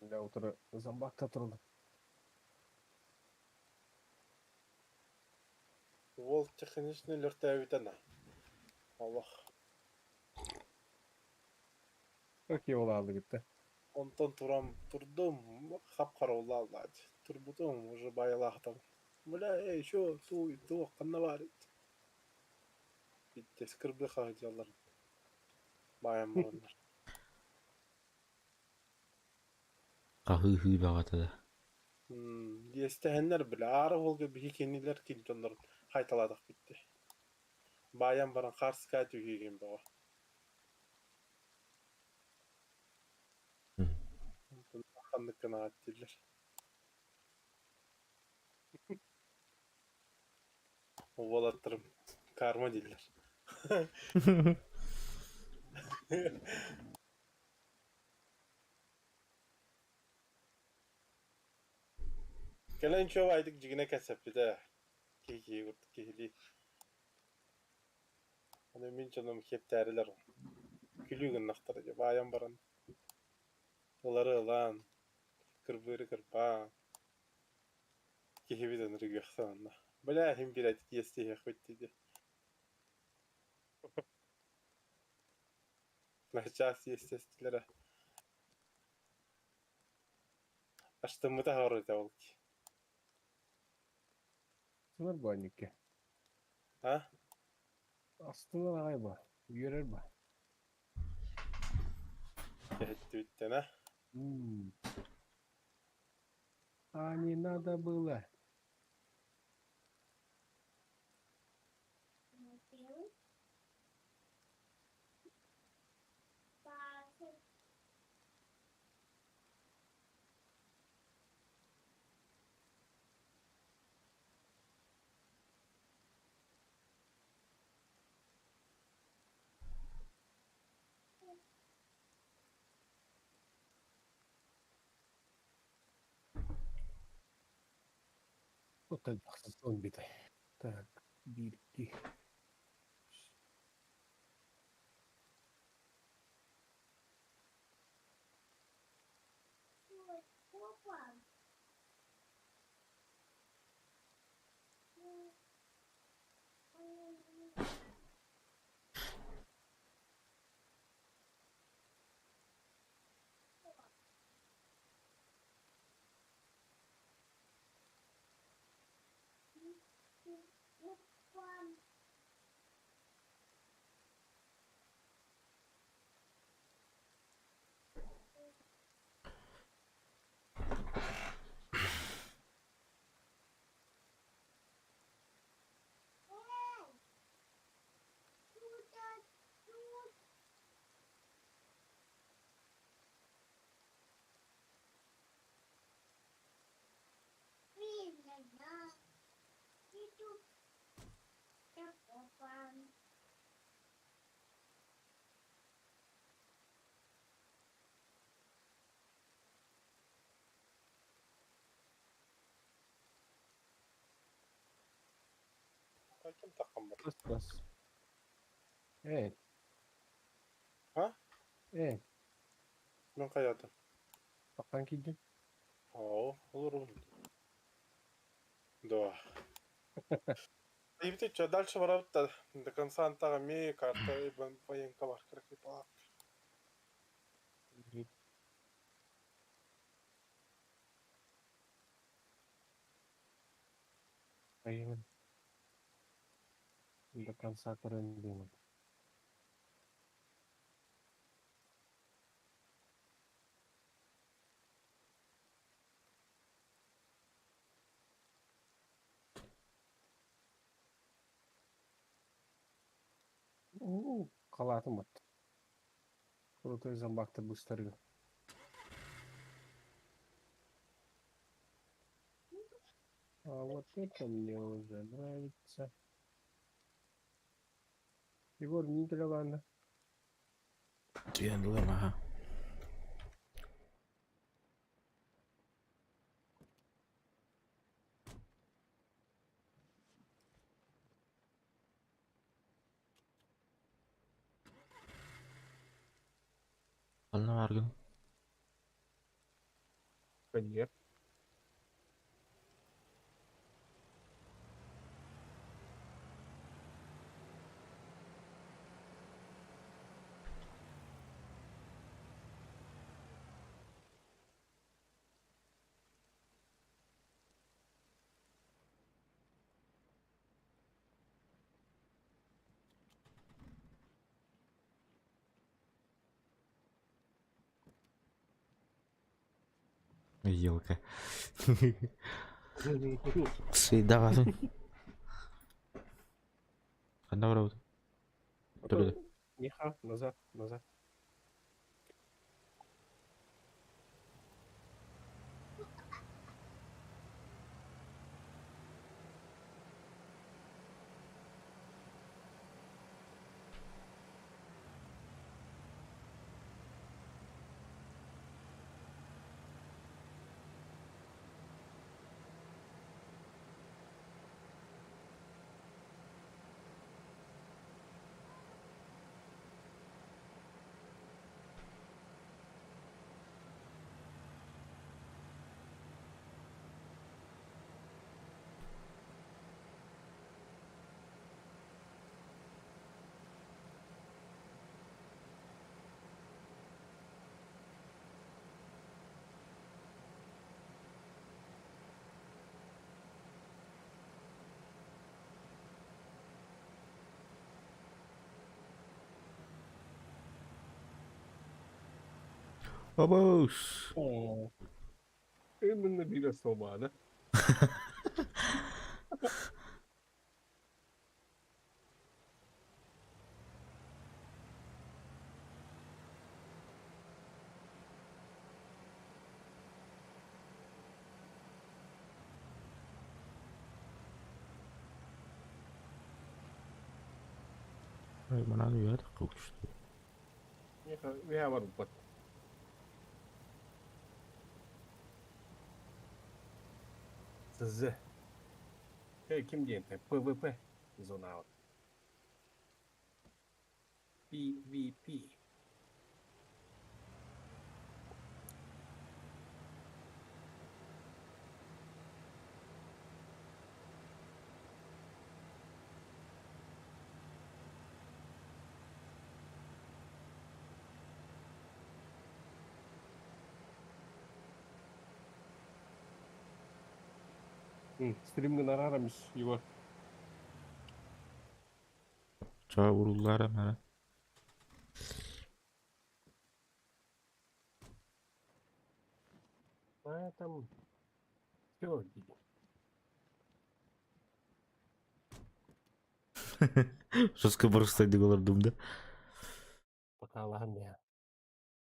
Бля, утары зомбакта турду. Уол техничный өлөртөөбүтэ на. Олох. Окей, ол аалыгытта. Онтон туран турдум, хап-хара улааллаат. Турбутум, уже байылаахтам. Бля, эй, что, туй, туох, ханна баар Биттес кырбыы хаһыдьаллар. Баайан бараннар. Хаһыы-һыы бөҕөтө да. Иэстэһэннэр, бля, аара уолга биһи кинилэр кин дьоннорун хайталаатах бүтте. Баайан баран хаарскаа түһүүгүн бөҕө. Онтон ханнык гынаат дииллэр. Уолаттарым карма дииллэр. Кэлэн чуобайдык дьигинэ кэпсэппитэ. Киһи курдук киһилии. Аны мин дьонум киэптээрилэр күлүү гыннахтара дии баайан баран ылары ылан, кырбыыры кырбаан киһибит ынырык үөхсэн онно. Бля иһин билэт иэстиһиэхпит дии. Начаас иэстэстилэрэ. Астыммыта хоруйда ол киһи. Астынар баанньыкка. А? Астынар аҕай ба. Үөрэр ба. Кэһэттибиттэн а? А не надо было. Вот зомби-то. Так, бирки. Ким таххан бар? Бас бас. Эй. А? Эй. Мин хайаатым? Таххан киирдим. Оо, олорун. Да. И что, дальше барабыт до конца антага ми карта и военка бар кракипа. Айымын. До конца көрөн деймин. Уу, халаатым бат. Крутой зомбактар быстарга. А вот это мне уже нравится. Егор, не ладно. Түйэн ылым аха. Ханна бааргын? Карьер. Елка. Сыйдаватын. Ханна барабыт? Түрді. Миха, назад, назад. Обоус! О, именно биир свобода. Ай, манан үйэ тахха Миха, үһэ барбыт. З. Э, ким диэн ПВП зона. PvP. Стримҥин араар Егор. Чаа уруллара мара. На этом все. Жестко барыстайды олар да. Пока ладно.